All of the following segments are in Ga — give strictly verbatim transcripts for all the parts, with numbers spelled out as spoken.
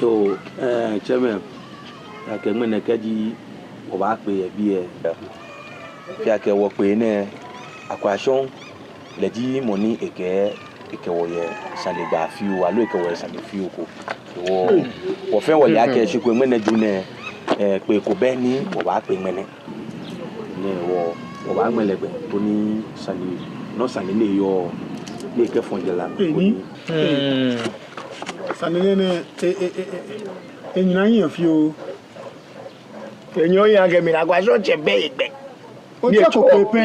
Yoo, eh, chairman, ejaakɛ ŋmɛnɛ kɛji wɔbaakpe yɛ biɛ, ejaakɛ wɔkpe nɛɛ, Akwashɔŋ, lɛ ji mɔ ni ekɛ, ekɛ wɔ yɛ sanegbaa fioo, aloo ekɛ wɔ yɛ sane fioo ko. Wɔ, wɔfɛɛ wɔle akɛ shi ko ŋmɛnɛ Ju nɛɛ, eh, kpee ko bɛ ni wɔbaakpe ŋmɛnɛ. Ni wɔ, wɔbaaŋmɛ lɛ gbɛ koni sane, nɔ sane ni yɔɔ, ni ekɛfɔ jɛ la. Ee, ni. Sane nɛɛ nɛɛ, e, e, e, e, enyɛ naa yɛ fioo. Enyɛ oya kɛ mi na Akwashɔŋtsɛ bɛ hegbɛ. Otsɛ ko kpee pɛ.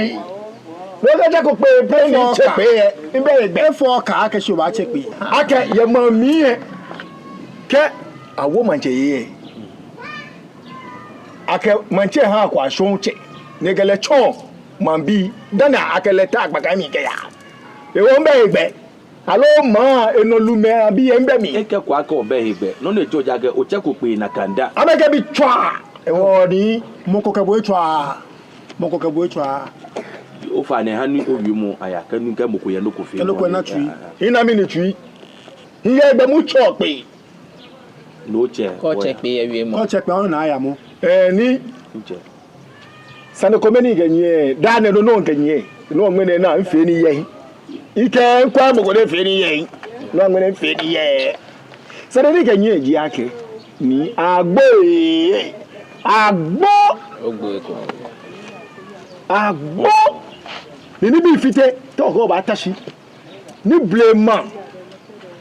Nɔ kɛ tsɛ ko kpee pɛ ni efɔ tsɛ ka. Kpee yɛ, ebɛ hegbɛ. Efɔ ka akɛ shi obaatsɛ kpee. Akɛ yɛ maŋ mli yɛ. Kɛ awo maŋtsɛ yɛ. Akɛ maŋtsɛ ha Akwashɔŋtsɛ, ni ekɛ lɛ tsɔ maŋbii, dani akɛ lɛ ta akpakai mli kɛya. Ewo mbɛ hegbɛ, aloo maŋ enɔ lumɛi abii yɛ mbɛ mli. Ekɛɛ ko akɛ obɛ hegbɛ, nɔ ni etsɔɔ ji akɛ otsɛ ko kpee nakai da. Amɛkɛ bi tswa, ewo ni mɔ ko kɛ bo etswa, mɔ ko kɛ bo etswa. Ofainɛ ha ni owiemɔ aya, kɛ nu kɛ mɔ ko yɛ nɔ ko fee. Kɛ nɔ ko na tsui. Ina mi ni tsui. Iyɛ gbɛ mu tsɔ kpee. Nɔ tsɛ. Kɔ tsɛ kpee yɛ wiemɔ. Kɔ tsɛ kpee ona ya mɔ. Ee, ni. Ntsɛ. Sane kome ni kɛ nyiɛ, daa nɛɛ nɔ nɔ kɛ nyiɛ. Nɔ ŋmɛnɛ naa mifee ni yɛ. Ikɛɛ mikwa mɔ ko ni fee ni yɛ. Nɔ ŋmɛnɛ mifee ni yɛ. Sane ni kɛ nyiɛ ji akɛ. Ni agbo ee. Agbo. Ogbo eko. Agbo. Ni nibii fite. Tɔ ko baata shi. Ni blema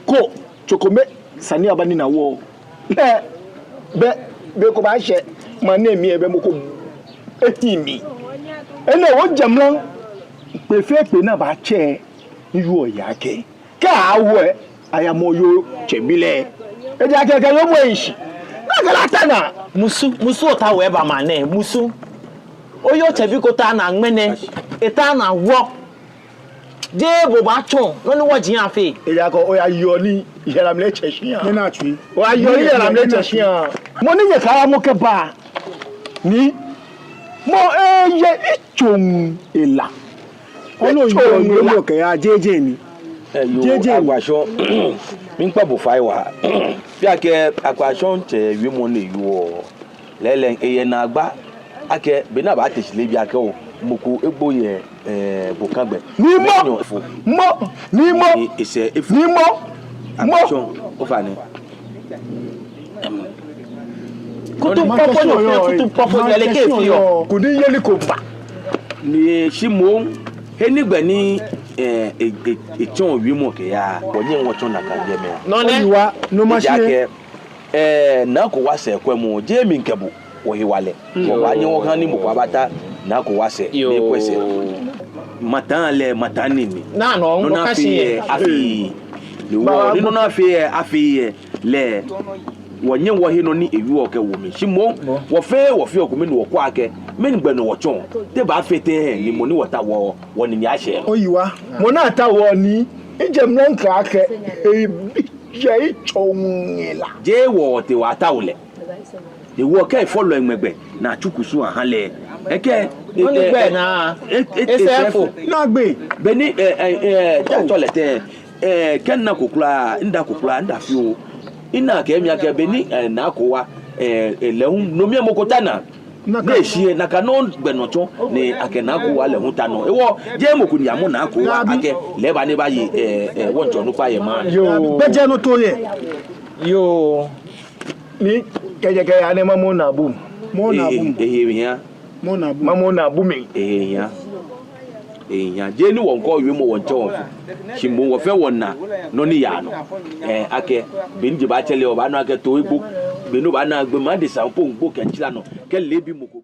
ko, tsɔɔmɔ sane aba ni na wɔ. Lɛ, be, be ko baashɛ, maŋ nɛɛ mli lɛ be mɔ ko ehi mli. Enɛ wɔjɛ mra, kpee fɛɛ kpee ni abaatsɛ, ni yɔɔ ya kɛ. Kɛ awo lɛ, aya mɔ yoo tsɛ bi lɛ. Ejaakɛ kɛ yoomo ehi shi. Nakai lɛ ata naa. Musu, musu ota wɔ eba maŋ nɛɛ, musu. Oyoo tsɛ bi ko ta naa ŋmɛnɛ, eta naa wɔ. Jeee bo baatsɔ nɔ ni wɔji afee. Ejaakɛ oya yɔɔ ni yara mli tsɛ shia. Ni na tsui. Oya yɔɔ ni yara mli tsɛ shia. Mɔ ni nyɛkɛ mɔ kɛba. Ni mɔ eye etsɔŋ ela. Etsɔŋ ela. Mɔ kɛya jeje ni. Jeje ni. Akwashɔŋ. Miikpa bo fai waa. Fɛɛ akɛ Akwashɔŋtsɛ wiemɔ ni yɔɔ. Lɛɛlɛŋ, eyɛ naagba akɛ, be ni abaate shi leebi akɛ oo, mɔ ko egbo yɛ, ee, bo kagbɛ. Ni mɔ, mɔ, ni mɔ, ni mɔ, ni mɔ. Akwashɔŋ, ofainɛ. Kutu kpɔkpɔ ni ofee, kutu kpɔkpɔ ni ele kɛ fio. Koni yeli ko ba. Ni shi moŋ, he ni gbɛ ni, ee, e, e, etsɔ wiemɔ kɛya, wɔnyɛ wɔtsɔ nakai yɛ mɛ. Nɔ nɛ. Oyiwa, no ma shi. Ejaakɛ, Ee, Naa Kowa sɛɛkwɛmɔ, jeee mi kɛ bo wɔhewalɛ. Wɔbaanyɛ wɔha ni mɔ ko abata Naa Kowa sɛɛ, ni ekwɛ sɛɛ. Mataa lɛ, mataa nii ni. Nɔ ni afee lɛ, afee. Ni wɔ, ni nɔ ni afee lɛ, afee lɛ, lɛ. Wɔnyɛ wɔhe nɔ ni ewieɔ kɛwo mli. Shi moŋ, wɔfɛɛ, wɔfɛɛ wɔkome ni wɔkwɛ akɛ, mɛni gbɛ nɔ wɔtsɔ, te baafee tɛŋŋ ni mɔ ni wɔtaoɔ, wɔnine ashɛ. Oyiwa, mɔ ni ataoɔ ni, ejɛ mra ŋka akɛ, ebi. Yɛ etsɔŋ ela. Jeee wɔ wɔtee wɔtao lɛ. Ewɔ kɛ efɔlɔi ŋmɛ gbɛ ni atsu kusum aha lɛ. Ekɛ, e, e, e, e, e, esɛɛfo. Naagbee. Beni, e, e, e, te atsɔ lɛ tɛŋŋ, e, kɛ mina ko kwraa, mida ko kwraa, mida fioo. Mina akɛ, mina akɛ beni, e, Naa Kowa, e, e, lɛ hu, no mli lɛ mɔ ko ta naa. Ni eshi yɛ nakai nɔ gbɛ nɔ tsɔ ni akɛ Naa Kowa lɛ hu ta nɔ. Ewɔ, jeee mɔ ko ni yamɔ Naa Kowa akɛ lɛ eba ni ebaye, e, e, wɔŋtsɔ nukpa yɛ maŋ. Yoo. Gbɛjɛ nɔ to yɛ. Yoo. Ni kɛjɛ kɛya nɛɛ mamɔ naabu. Mɔ naabu. Ehe, ehe mli ya. Mɔ naabu. Mamɔ naabu mli. Ehe ya. Ehe ya. Jeee ni wɔŋkɔ wiemɔ wɔŋtsɛ wɔŋfo. Shi moŋ wɔfɛɛ wɔna nɔ ni yaa nɔ. E, akɛ, beni je baatsɛ lɛ, obaanu akɛ too egbo. Beni obaana gbɛ maŋ adesa po ŋgbo kɛtsila nɔ. Kɛ leebi mɔ ko.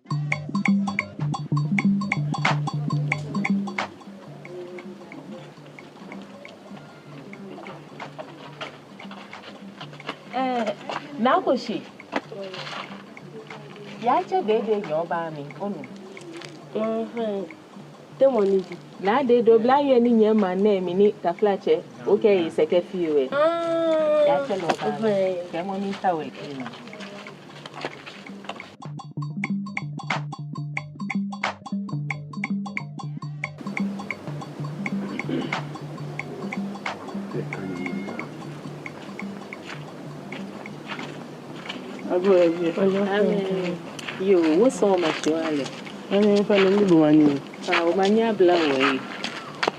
Ee, Naa Koshi. Yaatsɛ Dede nyɛ oba mi, onu. Mhm. Te mɔ ni ji? Naa Dede, oblayoo ni yɔɔ maŋ nɛɛ mli ni taflatsɛ, okɛɛ esɛɛ kɛ fioo lɛ. Ah, yaatsɛ lɛ oba. Kɛ mɔ ni ta wɛ kɛ. Agoo, agoo. Yoo, wɔsɛɛ wɔmashi wɔha lɛ. Ani, ofainɛ, mɛni bo omanye? Aa, omanye abla wɔ ee.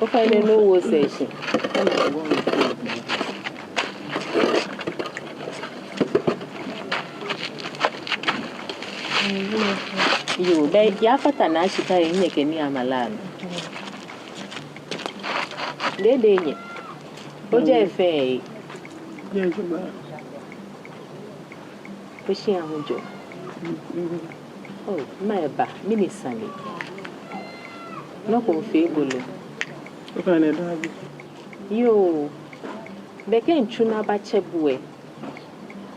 Ofainɛ, no wɔsɛɛ shi. Yoo, be yaafata naa shika yɛ nyɛ kɛ nii amala nɔ. Dede nyɛ. Ojɛ fɛɛ ee. Oshia hu jɔ. Oo, mɛɛba, mɛni sane? Nɔ ko miifee bo lo? Yoo, be kɛ mitsu ni mabatsɛ bo lɛ,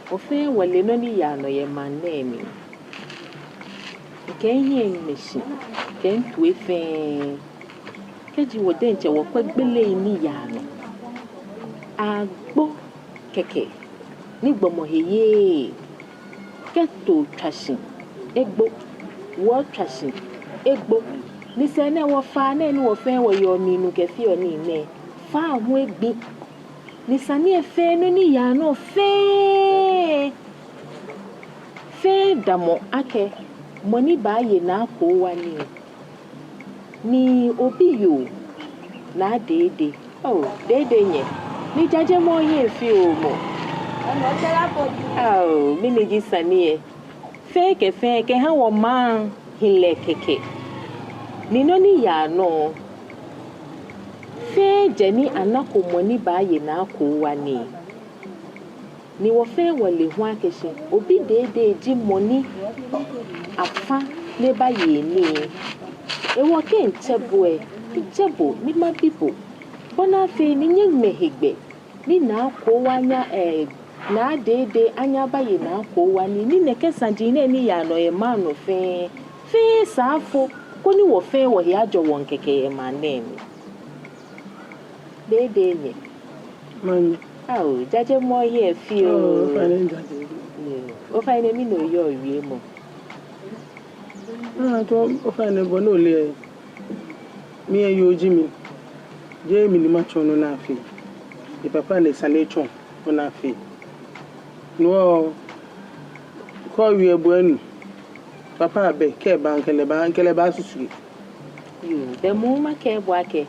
wɔ fɛɛ wɔle nɔ ni yaa nɔ yɛ maŋ nɛɛ mli. Mikɛ mihiɛ miishi, kɛ mitoi fɛɛ. Kɛji wɔ diɛŋtsɛ wɔkwɛ gbele ni yaa nɔ, agbo kɛkɛ ni gbɔmɔ he yeee. Kɛ too tswa shi, egbo. Wuɔ tswa shi, egbo. Ni sɛɛ nɛɛ wɔfaa nɛɛ ni wɔ fɛɛ wɔyɔɔ mli nu kɛfeɔ nii nɛɛ, faa hu egbi. Ni sane lɛ fɛɛ, nɔ ni yaa nɔ fɛɛ, fɛɛ damɔ akɛ mɔ ni baaye Naa Koowa nii. Ni obiyoo, Naa Dede. Oo, Dede nyɛ. Mijaje mɔ yɛ fioo mɔ. Oo, mɛni ji sane lɛ? Fɛɛ kɛ fɛɛ kɛha wɔmaŋ hilɛ kɛkɛ. Ni nɔ ni yaa nɔ, fɛɛ jɛ ni anako mɔ ni baaye Naa Koowa nii. Ni wɔ fɛɛ wɔle hu akɛ shi Obi Dede ji mɔ ni afa ni ebaye enii. Hewɔ kɛ mitsɛ bo lɛ, mitsɛ bo ni mabi bo, bɔ ni afee ni nyɛŋmɛ hegbɛ ni Naa Koowa anya, eh, Naa Dede anya abaye Naa Koowa nii, ni nɛkɛ saji nɛɛ ni yaa nɔ yɛ maŋ nɔ fɛɛ, fɛɛ esa afo, koni wɔ fɛɛ wɔhe ajɔ wɔŋ kɛkɛ yɛ maŋ nɛɛ mli. Dede nyɛ. Manye. Ao, jaje mɔ yɛ fioo. Oo, ofainɛ, jaje. Yoo. Ofainɛ, mɛni oyɔɔ wiemɔ? Aa, to, ofainɛ, bɔ ni ole lɛ, mi lɛ yoo ji mi. Jeee mi ni matsɔɔ nɔ ni afee. Epapa ni esa ni etsɔɔ nɔ ni afee. No hewɔ, kɛ owie bo lɛ, papa bɛ, kɛ eba, mikɛ lɛ baa, mikɛ lɛ baasusu he. Yoo, bɛ moŋ makɛɛ bo akɛ,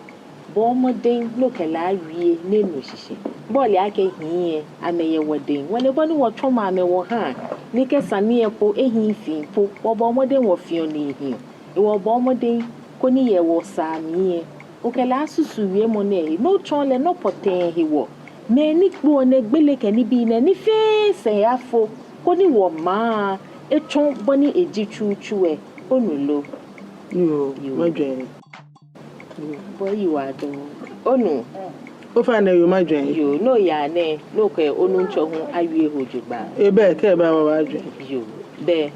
bɔɔ mɔdɛŋ ni okɛ lɛ awie ni enu shishi. Bo ole akɛ hii lɛ, amɛyɛ wɔdɛŋ. Wɔle bɔ ni wɔtsɔmɔ amɛ wɔhaa, ni kɛ sane lɛ po ehiii fioo po, wɔbɔɔ mɔdɛŋ wɔfeɔ ni ehiii. Hewɔ bɔɔ mɔdɛŋ koni yɛ wɔsaa mli lɛ, okɛ lɛ asusu wiemɔ nɛɛ he, ni otsɔɔ lɛ nɔ pɔtɛɛ hewɔ, mɛi ni kpɛɔ nɛɛ, gbele kɛ nibii nɛɛ, ni fɛɛ sɛɛ afo, koni wɔmaŋ lɛ atsɔ bɔ ni eji tsutsu lɛ, onu lo? Yoo, yoo. Majwɛŋ. Bo oyiwaladɔŋŋ. Onu? Ofainɛ yoo, majwɛŋ. Yoo, ni oya nɛɛ, ni okɛ onuŋtsɔ hu awie he jogbaŋŋ. Ebɛ, kɛ eba wɔbaajwɛŋ. Yoo, bɛ,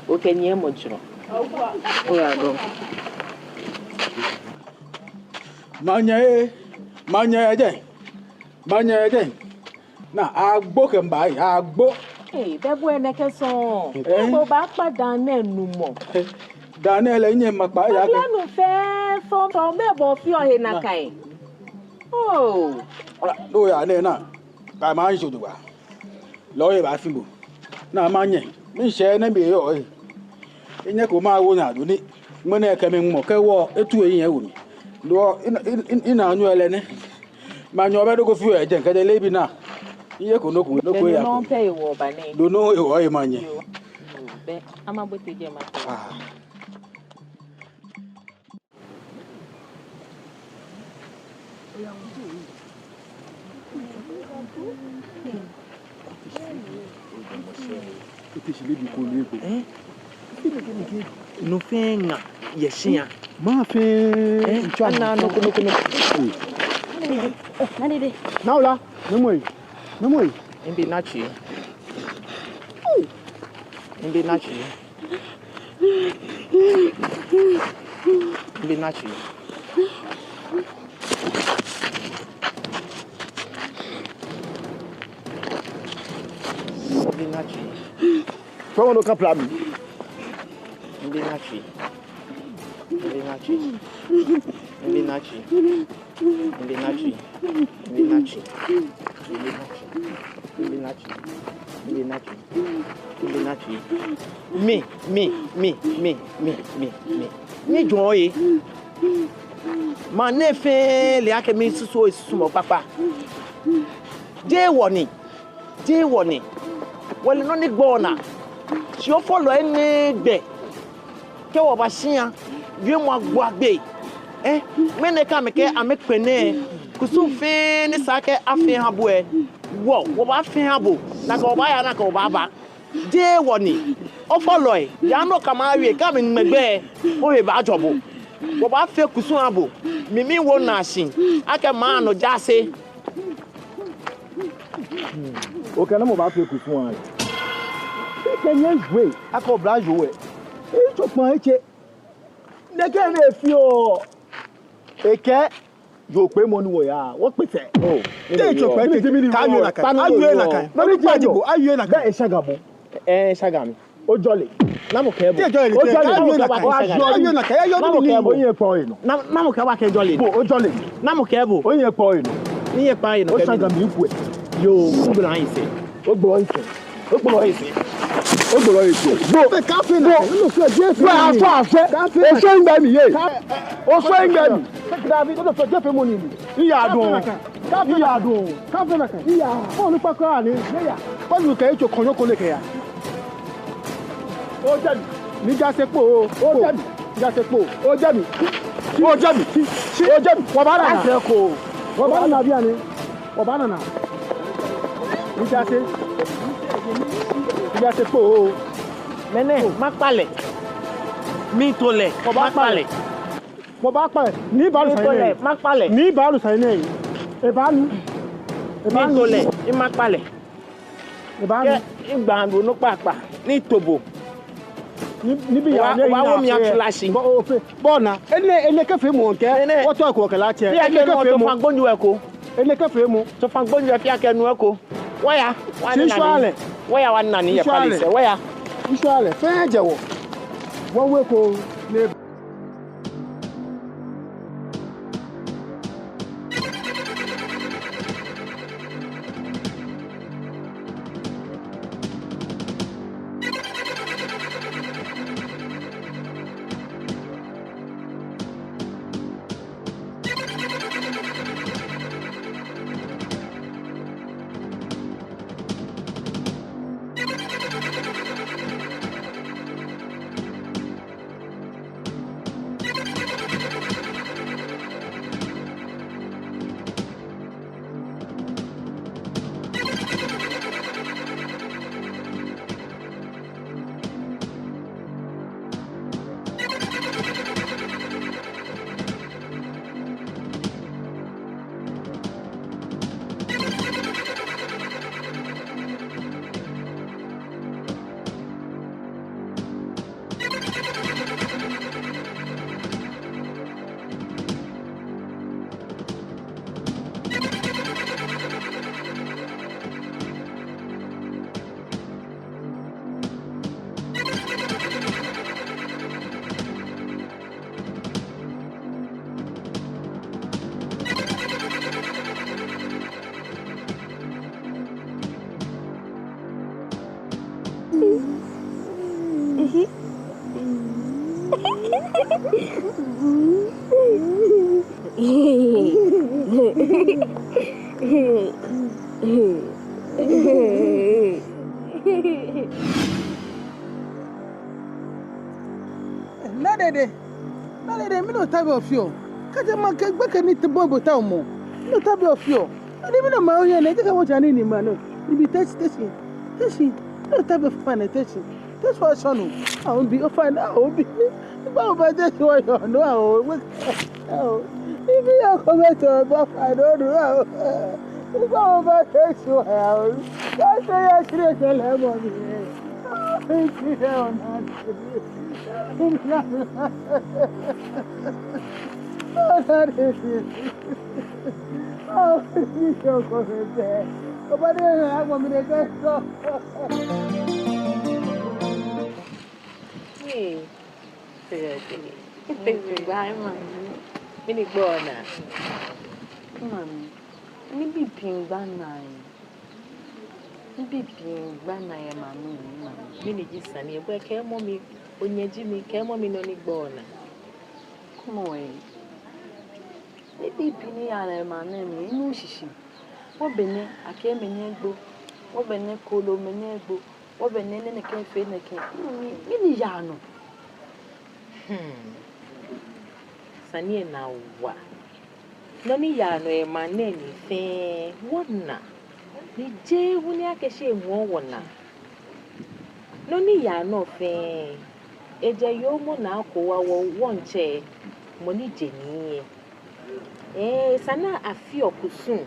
okɛ nyiɛmɔ jurɔ. Oyiwaladɔŋŋ. Manyɛ ee, manyɛ yɛ jɛi, manyɛ yɛ jɛi. Naa, agbo kɛ mba, agbo. Ee, bɛ bo lɛ nɛkɛ sɔŋŋ. Ee. Bo baakpa daa nɛɛ numɔ. Daa nɛɛ lɛ nyɛ makpa ya. Obi anu fɛɛ fɔ tɔ mɛ bo fioo he nakai. Oo. Oya nɛɛ naa. Ka ma njo do wa. Lɔ ye baafi bo. Naa manyɛ. Miishɛɛ nɛɛ miyɔɔ ee. Minyɛ ko mawo naa do ni. Ŋmɛnɛ kɛ mi ŋmɔ kɛ wɔ etu eyi yɛ wo mi. Lɔ ina ina ina anyo lɛ nɛ. Manyɛ obɛ do ko fioo yɛ jɛi kɛjɛ leebi naa. Miye ko nɔ ko nɔ ko ya ko. Bɛ no pɛ hewɔ oba nɛɛ. No hewɔ ee manyɛ. Yoo. Yoo, bɛ, ama bote jɛmɛ. Aa. Ɛɛ? Nɔ fɛɛ ŋa yɛ shia. Maŋ fɛɛ. Ɛɛ? Ana nɔ ko, nɔ ko, nɔ ko. Naa Dede. Naa Ola. Namɔ yi? Namɔ yi? Mibi naa tsui. Mibi naa tsui. Mibi naa tsui. Tɔmɔ no ka pla mi. Mibɛ naa tsui. Mibɛ naa tsui. Mibɛ naa tsui. Mibɛ naa tsui. Mibɛ naa tsui. Mibɛ naa tsui. Mibɛ naa tsui. Mibɛ naa tsui. Mi, mi, mi. Ni jɔɔ ye. Maŋ nɛɛ fɛɛ le akɛ misusuɔ esusumɔ kpakpa. Jeee wɔ ni. Jeee wɔ ni. Wɔle nɔ ni gbaa wɔnaa. Shi ofɔlɔi nɛɛ gbɛ. Kɛ wɔba shia, wiemɔ agbo agbe. Eh, ŋmɛnɛ kɛ amɛkɛɛ amɛkpɛlɛ kusum fɛɛ ni sa akɛ afee aha bo lɛ, wɔ, wɔbaafee aha bo. Nakai wɔbaaya, nakai wɔbaaba. Jeee wɔ ni. Ofɔlɔi, yaa nɔ kɛ amɛ awie, kɛ amɛŋmɛ gbɛ, ohe baajɔ bo. Wɔbaafee kusum aha bo. Mi miwo naa shi akɛ maŋ nɔ jaase. Okɛɛ namɔ baafee kusum aha lɛ? Ekɛɛ nyɛ jwɛ akɛ oblayoo lɛ. Etso kpaa etsɛ. Nɛkɛ nɛɛ fioo. Ekɛɛ yoo kpɛmɔ ni wɔyaa, wɔkpɛtɛ. Oh, te etso kpaa etsɛ. Kaawie nakai. Awie nakai. Awie nakai. Bɛ eshaga bo. Eh, eshaga mi. Ojɔle. Namɔ kɛɛ bo? Ojɔle. Ojɔle. Namɔ kɛɛ bo? Ojɔle. Namɔ kɛɛ bo? Namɔ kɛɛ bo akɛ ojɔle? Bo, ojɔle. Namɔ kɛɛ bo? Oye kpɔ eno. Ni ye kpa eno. Oshaga mi kwɛ. Yoo, ogbala yi sɛɛ. Ogbala yi sɛɛ. Ogbala yi sɛɛ. Ogbala yi sɛɛ. Bo. Kaafee nakai. Bo, afɔ afɛ. Osɛɛ ŋgbɛ mi ye. Osɛɛ ŋgbɛ mi. David, o fɛ jɛ fɛ mɔ ni mi. Iya dɔŋŋ. Kaafee nakai. Iya dɔŋŋ. Kaafee nakai. Iya. Mɔ ni kpa kra ni. Iya. Kpanu kɛ etso kɔnyɔ ko lɛ kɛya. Ojɛ mi. Mijaase kpo. Ojɛ mi. Mijaase kpo. Ojɛ mi. Ojɛ mi. Ojɛ mi. Wɔbaana. Wɔbaana bianɛ. Wɔbaana. Mijaase. Mijaase kpo. Mɛnɛ, makpa lɛ. Mito lɛ. Wɔbaakpa lɛ. Wɔbaakpa lɛ. Ni baalu sa yi nɛ. Makpa lɛ. Ni baalu sa yi nɛ. Ebaalu. Ebaalu. Mito lɛ. Imakpa lɛ. Ebaalu. Kɛ igba nɔ kpakpa ni to bo. Ni, ni bi ya, wa, ni wa ya, wo mi ya, atsu lɛ shi. Bo, ofe. Bo na. Enɛ, enɛ kɛ feemɔ kɛ. Enɛ. Wɔtɔ ko kɛ la tsɛ. Enɛ kɛ feemɔ. Tsofa gbonyo eko. Enɛ kɛ feemɔ. Tsofa gbonyo fia kɛ nu eko. Wɔya. Wɔya ni. Wɔya wa ni ni ye pali sɛɛ. Wɔya. Ŋshɔ lɛ. Fɛɛ jɛ wɔ. Wɔwe ko ni. Naa Dede, Naa Dede, mɛni otaoɔ ofeɔ? Kɛjɛ maŋkɛ gbɛkɛ ni te bɔ bo taomɔ. Mɛni otaoɔ ofeɔ? Ani mɛni ma oye nɛ, jɛkɛ wɔja ni ni ma nɔ. Ni bi Teshie, Teshie, Teshie. Mɛni otaoɔ ofeɔ nɛ, Teshie? Teshie wa shɔnu. Awo bi, ofainɛ, awo bi. Igba oba Teshie wa shɔnu, awo. Awo. Ibi ya kome to ba fainɛ nu, awo. Igba oba Teshie wa, awo. Kase ya shire kɛlɛ mɔ mi. Awo, shire ona. Hey, Freddy. Mɛni gbaa naa? Mami, nibii pii gbaa naa. Nibii pii gbaa naa yɛ maŋ nɛɛ mli, mami. Mɛni ji sane lɛ? Bo lɛ kɛɛmɔ mi, onyɛ ji mi, kɛɛmɔ mi nɔ ni gbaa naa. Kwɛmɔ ee. Nibii pii ni yaa nɔ yɛ maŋ nɛɛ mli, minuuu shishi. Wɔbɛ nɛɛ, akɛ mɛni egbo. Wɔbɛ nɛɛ, kooloo mɛni egbo. Wɔbɛ nɛɛ, nɛɛ nɛkɛ fɛɛ nɛkɛ. Mɛni, mɛni yaa nɔ? Hmm. Sane lɛ naa wa. Nɔ ni yaa nɔ yɛ maŋ nɛɛ mli fɛɛ, wɔna. Ni jeee hu ni akɛ shi eŋɔɔ wɔnaa. Nɔ ni yaa nɔ fɛɛ, ejɛ yoomo Naa Kowa, wɔ wɔŋtsɛ, mɔ ni je nii lɛ. Ee, esa ni afeɔ kusum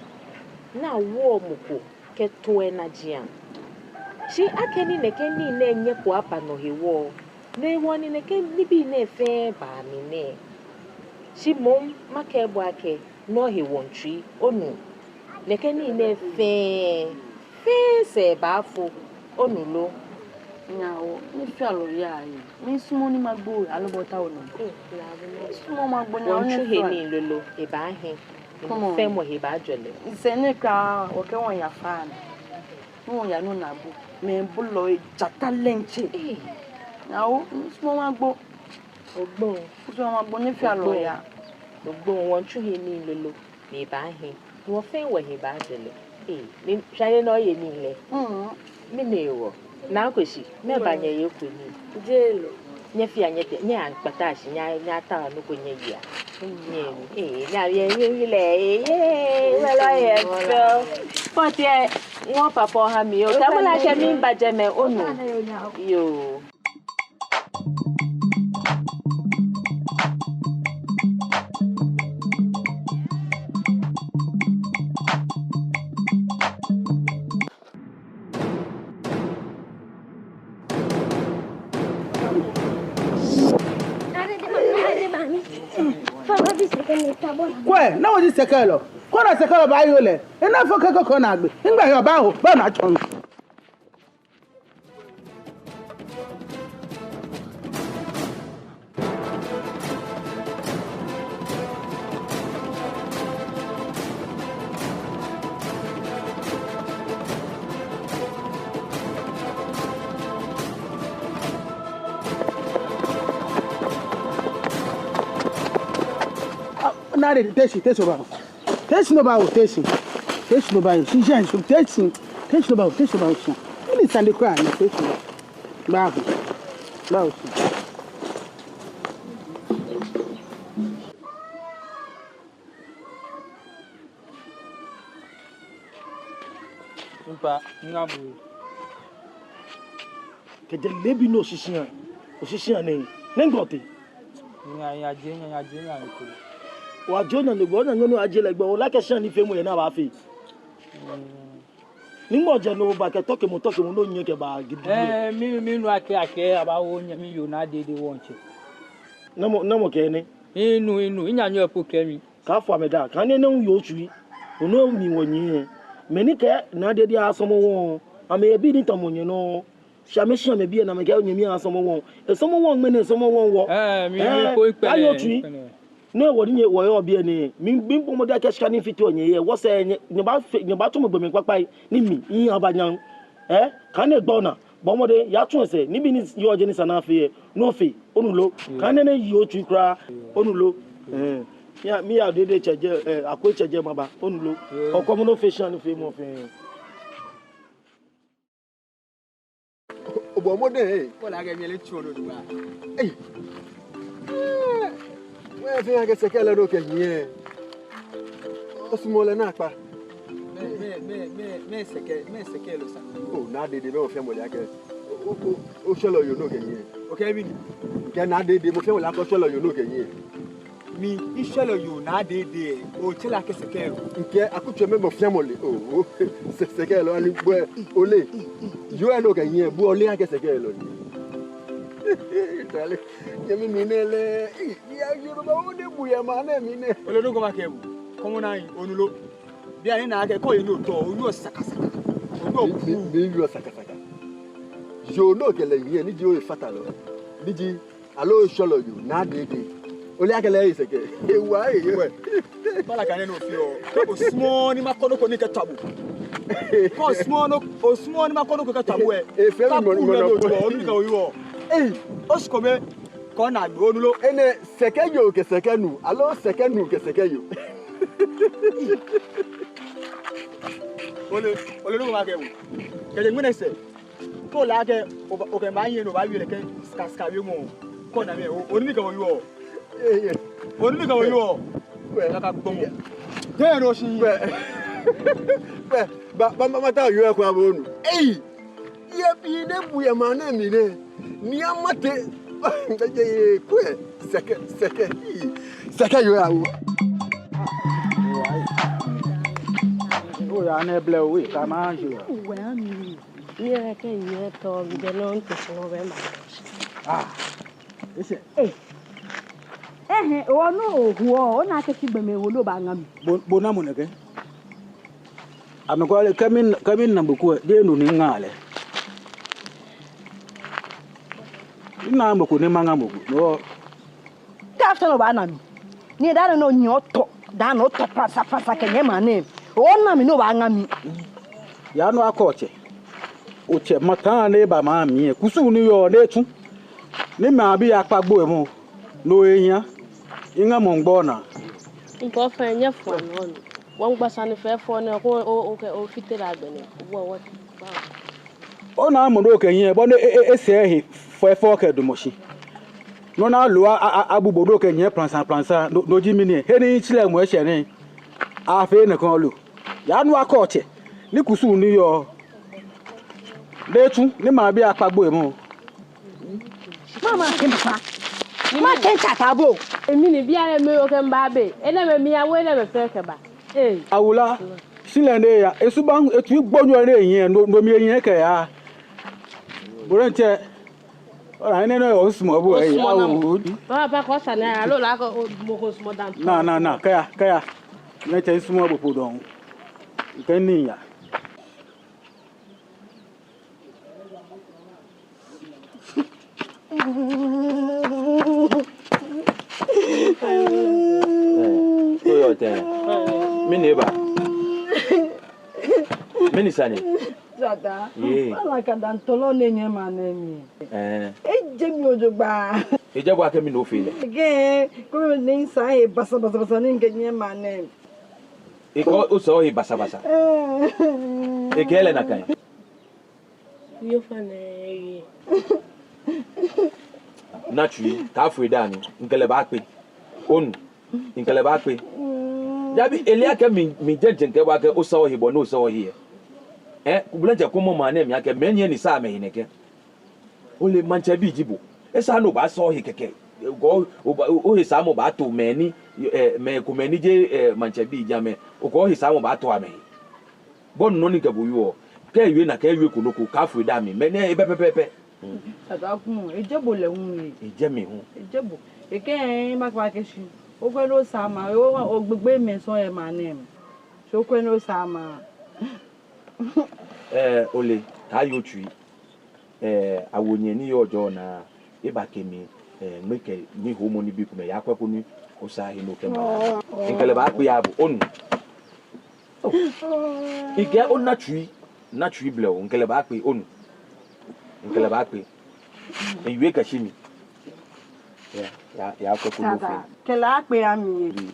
ni awoɔ mɔ ko kɛtoɔ enajiaŋ. Shi akɛni nɛkɛ nii nɛɛ nyɛko aba nɔ hewɔ, no hewɔ ni nɛkɛ nibii nɛɛ fɛɛ baa mli nɛɛ. Shi moŋ makɛɛ bo akɛ, no hewɔ ntsui, onu. Nɛkɛ nii nɛɛ fɛɛ, fɛɛ sɛɛ baafo, onu lo. Nyɛ oo, nyɛfea lɔyaa ee. Misumɔɔɔ ni magbo, aloo bo otaoɔ nɔ? Misumɔɔɔ magbo, nyɛ oo, wɔntsui he nii lolo, ebaahi. Kwɛmɔ. Fɛɛ mɔ he baajɔ lɛ. Nsɛɛ nɛɛ kwraa, wɔkɛ wɔya faa nɔ. Ni wɔya nɔ ni abu. Mɛi bulɔ ee, jata lɛŋtsɛ. Ee. Nyɛ oo, misumɔɔɔ magbo. Ogboŋ. Misumɔɔɔ magbo, nyɛfea lɔyaa. Ogboŋ, wɔntsui he nii lolo, ni ebaahi. Ni wɔ fɛɛ wɔhe baajɔ lɛ. Ee, ni shwane nɔ ye nii lɛ. Mm. Mɛni hewɔ? Naa Koshi, mɛɛba nyɛye koni? Jeee lo. Nyɛfea nyɛtee, nyɛyaŋkpata shi, nyɛ, nyɛyatao nɔ ko nyɛyea. Nyɛ, ee, nyɛyɛ, nyɛyɛ lɛ, ee, ee, wɛlɔ yɛ fɛo. Pɔtɛ, ŋɔ papa oha mi oo. Tamɔ lɛ akɛ miba jɛmɛ, onu. Yoo. Kwɛ, naa, wɔji sɛkɛlɔ. Kwɛ naa, sɛkɛlɔ baayɔɔ lɛ. Ena fɔ kɛkɛ ko naa gbɛ. Ŋgbɛ yɔɔ baaho, baa naa tsɔŋ. Ah, naa, tee shi, tee shi oba. Tee shi ni oba oo, tee shi. Tee shi ni oba oo, shi jɛn shi, tee shi. Tee shi ni oba oo, tee shi ni oba oo, shi. Mɛni sane kwraa ni, tee shi ni oba. Baaho. Baaho shi. Mpa, ŋa bu. Kɛjɛ leebi nɔ oshishi yaa, oshishi yaa nɛɛ, nɛgbɛ otee? Ŋa, ŋa je, ŋa, ŋa je, ŋa ko. Wɔje ona nɛgbɛ, ona nɔ ni wɔje lɛ gbɛ, ole akɛ shia nifeemɔ yɛ ni abaafee. Mm. Ni mɔ jɛ no ba kɛ tɔkɛmɔ, tɔkɛmɔ nɔ nyɛ kɛba gidi. Ee, mi, minu akɛ, akɛ abaawo nyɛmi yoo Naa Dede wɔŋtsɛ. Namɔ, namɔ kɛɛ nɛ? Minu, minu, minyanyɔŋ po kɛɛ mi. Kaafo amɛ daa, kaaha ni ene hu yoo otsui. Onu mi wɔnyiɛ. Mɛni kɛ Naa Dede asɔmɔ wɔ? Amɛbii ni tamɔ nyɛ nɔ. Shi amɛshi amɛbii lɛ ni amɛkɛɛ onyɛmi asɔmɔ wɔ. Esɔmɔ wɔ ŋmɛnɛ, esɔmɔ wɔ wɔ. Ee, mi, mi po ikpɛlɛ, kaayoo otsui. Ikpɛlɛ. Nɛɛ wɔ ni nyɛ, wɔyɔɔ biɛ nɛɛ, mi, mibɔ mɔdɛŋ akɛ shika ni fiteɔ nyɛhe lɛ, wɔsɛɛ nyɛ, nyɛbaafee, nyɛbaatsɔmɔ gbɔmɛi kpakpai ni mi, miiya maba nyam. Ee, kaaha ni egba onaa, bɔ mɔdɛŋ, yatsu esɛɛ, nibii ni yɔɔ jɛi ni esa ni afee lɛ, no ofee, onu lo. Yoo. Kaaha ni ene yoo otsui kwraa, yoo, onu lo. Yoo. Ee, miya, miya Dede tsɛ jɛi, ee, Akwe tsɛ jɛi maba, onu lo. Yoo. Okɔmɔ ni ofee shia nifeemɔ fɛɛ. Obɔ mɔdɛŋ ee. Ole akɛ mi le tsu lɛ do wa. Ei. Ee. Wɛ fɛɛ akɛ sɛkɛlɔ nɔ kɛ nyiɛ. Osumɔɔ lɛ naakpa. Mɛɛ, mɛɛ, mɛɛ, mɛɛ, mɛɛ sɛkɛ, mɛɛ sɛkɛlɔ sa. Oo, Naa Dede, mɛɛ ofeɔ mɔ lɛ akɛ. O, o, o, oshɛlɔ yoo nɔ kɛ nyiɛ. Okɛɛ mɛni? Kɛ Naa Dede, mɔ feɔ mɔ lɛ akɛ oshɛlɔ yoo nɔ kɛ nyiɛ. Mi, mishɛlɔ yoo Naa Dede, otsɛ lɛ akɛ sɛkɛlɔ. Mikɛɛ akutso mɛɛ mɔ feɔ mɔ lɛ, oo, sɛ-, sɛkɛlɔ, ani bo lɛ, ole. Yoo lɛ nɔ kɛ nyiɛ, bo lɛ ole akɛ sɛkɛlɔ ni. Tale, nyɛmi nuu nɛɛ lɛ, ii, ya Yoruba wo nɛɛ bu yɛ maŋ nɛɛ mli nɛɛ. Ole nɔ ko makɛɛ bo, kɔmɔ naa yi, onu lo. Bianɛ naa akɛ, kɛ oyi ni otɔ, oyɔɔ sakasaka. Oyɔɔ mi, mi, puu. Miyɔɔ sakasaka. Yoo nɔ kɛ lɛ nyiɛ, ni ji oyifatalɔ. Ni ji, aloo oshɔlɔ yoo, Naa Dede. Ole akɛ lɛ eyi sɛkɛ. Ewa eyi. Wɛ. Bala kane no fi o. Kɛ osumɔɔ ni makɔ nɔ ko ni kɛ tabu. Kɛ osumɔɔ nɔ, osumɔɔ ni makɔ nɔ ko kɛ tabu ɛ. Efee mi mɔ, mɔ, mɔ. Tabu nɛ no jɔ, onu mi kɛ oyɔɔ. Ei, oshikome. Kɔ naa gbe onu lo. Enɛ sɛkɛ yoo kɛ sɛkɛ nuu, aloo sɛkɛ nuu kɛ sɛkɛ yoo. Ole, ole nɔ ko makɛɛ bo. Kɛjɛ ŋmɛnɛ sɛɛ. Kɛ ole akɛ, oba, okɛ maŋ nyiɛ nɔ obaawie lɛ kɛ sika, sika wiemɔ. Kɔ naa mli, o, onu mi kɛ oyɔɔ. Ee, ee. Onu mi kɛ oyɔɔ. Wɛ. Kaka gbɔmɔ. Wɛ. Dee no shi. Wɛ. Wɛ. Ba, ba, ba, mata yoo ɛ kwa bo onu. Ei! Yɛ bi nɛɛ bu yɛ maŋ nɛɛ mli nɛɛ. Ni amate. Kwɛ, sɛkɛ, sɛkɛ, ii, sɛkɛ yoo ya wo. Oya nɛ blɛ owe, kama yoo. Wɛ ami. Ni yɛ kɛ nyɛ tɔ, bi jɛ nɔ nte sɔ bɛ ma. Ah. Ese. Eh. Ehe, onu ohuɔ, ona akɛ shi gbɛ mli wolo baaŋa mi. Bo, bo namɔ nɛkɛ? Amɛkɔ lɛ, kɛ mi, kɛ mina mɔ ko, jeee no ni ŋa lɛ. Mina mɔ ko ni maŋa mɔ ko. No. Kɛ after no obaana mi. Ni daa nɛɛ no nyɛ otɔ, daa nɛɛ otɔ pasa pasa kɛ nyɛ maŋ nɛɛ. Ona mi ni obaaŋa mi. Yaa nɔ akɛ otsɛ. Otsɛ mata ni eba maŋ mli ɛ. Kusum ni yɔɔ ni etsu. Ni maŋbii akpa gbɔ emɔ. No ehiaa. Iŋa mɔ ŋgbɔ naa. Ŋkɔ fɛɛ nyɛ fɔ nɔ nɔ. Wɔŋgba sane fɛɛ fɔ nɛ ko o, o kɛ ofite la gbɛ nɛ. Wɔ, wɔ. Ona mɔ ni okɛ nyiɛ, bɔ ni e, e, esɛɛ he fɔ, efɔ kɛ dumɔ shi. Nɔ ni alo a, a, a, abu bo ni okɛ nyiɛ plansa, plansa, no, no ji mɛni, he ni tsi lɛ mɔ eshɛ nɛ. Afee nɛkɛ lo. Yaa nɔ akɛ otsɛ, ni kusum ni yɔɔ. Ni etsu, ni maŋbii akpa gbɔ emɔ. Mama kɛ mpa. Ma kɛ ntsata bo. Emi ni bianɛ mɛi okɛ mba be. Enɛɛmɛi miyawo enɛɛmɛi fɛɛ kɛba. Ee. Awula, shi lɛ nɛ ya. Esubaŋ, etui gbonyo nɛ ehiɛ, no, no mli ehiɛ kɛya. Bo diɛŋtsɛ. Ola, enɛ nɛ osumɔɔ bo, ee, osumɔɔ namɔ? Awo. Papa, kɔ sane, aloo la kɔ, o, mɔ ko sumɔɔ dani. Naa, naa, naa, kɛya, kɛya. Mɛi tsɛ sumɔɔ bo po dɔŋŋ. Kɛ ni ya. Ee, oyɔɔ tɛŋŋ? Mɛni ba? Mɛni sane? Tata. Yee. Wala ka dan tolo ne nyɛ maŋ nɛɛ mli. Ee. Ejɛ mi jogbaŋŋ. Ejɛ bo akɛ mɛni ofee lɛ? Ekɛɛ, koni esa he basa, basa, basa ni mikɛ nyɛ maŋ nɛɛ mli. Ekɛɛ osa ohe basa, basa. Ekɛɛ lɛ nakai. Nyɔfa nɛ ye. Naa Tsui, kaafo eda mi, mikɛ lɛ baakpe. Onu, mikɛ lɛ baakpe. Dabi, ele akɛ mi, mi diɛŋtsɛ mikɛɛ bo akɛ osa ohe bɔ ni osa ohe ɛ. Ee, kublɛŋtsɛ kɔmɔ maŋ nɛɛ mli akɛ, mɛi nyiɛ ni sa amɛhe nɛkɛ. Ole maŋtsɛ bi ji bo. Esa ni obaasa ohe kɛkɛ. Okɔ, oba, ohe saamɔ baato mɛi ni, ee, mɛi komɛi ni jeee, ee, maŋtsɛ bii ji amɛ. Okɔ ohe saamɔ baato amɛhe. Bɔ ni nɔ ni kɛ bo yɔɔ. Kɛ ewie nakai ewie ko nɔ ko, kaafo eda mi. Mɛni ebɛ pɛpɛɛpɛ. Tata Kumo, ejɛ bo lɛ hu ee. Ejɛ mi hu. Ejɛ bo. Ekɛɛ, ee, makpa kɛ shi. Okwɛ ni osaa maŋ, o, ogbegbe mɛi sɔŋŋ yɛ maŋ nɛɛ mli. So okwɛ ni osaa maŋ. Ee, ole, kaayoo Tsui. Ee, awo nyɛ ni yɔɔ jɔɔ naa, ebakɛ mi, ee, ŋmɛkɛ mi hoomɔ nibii komɛi, yakwɛ koni osaa he ni okɛ maŋ. Mikɛ lɛ baakpe yabo, onu. Oo. Mikɛɛ ona Tsui, Naa Tsui blɛoo, mikɛ lɛ baakpe, onu. Mikɛ lɛ baakpe. Ewie kɛshi mi. Ya, ya, yakwɛ koni ofee. Tata, kɛ lɛ akpe aha mi ee.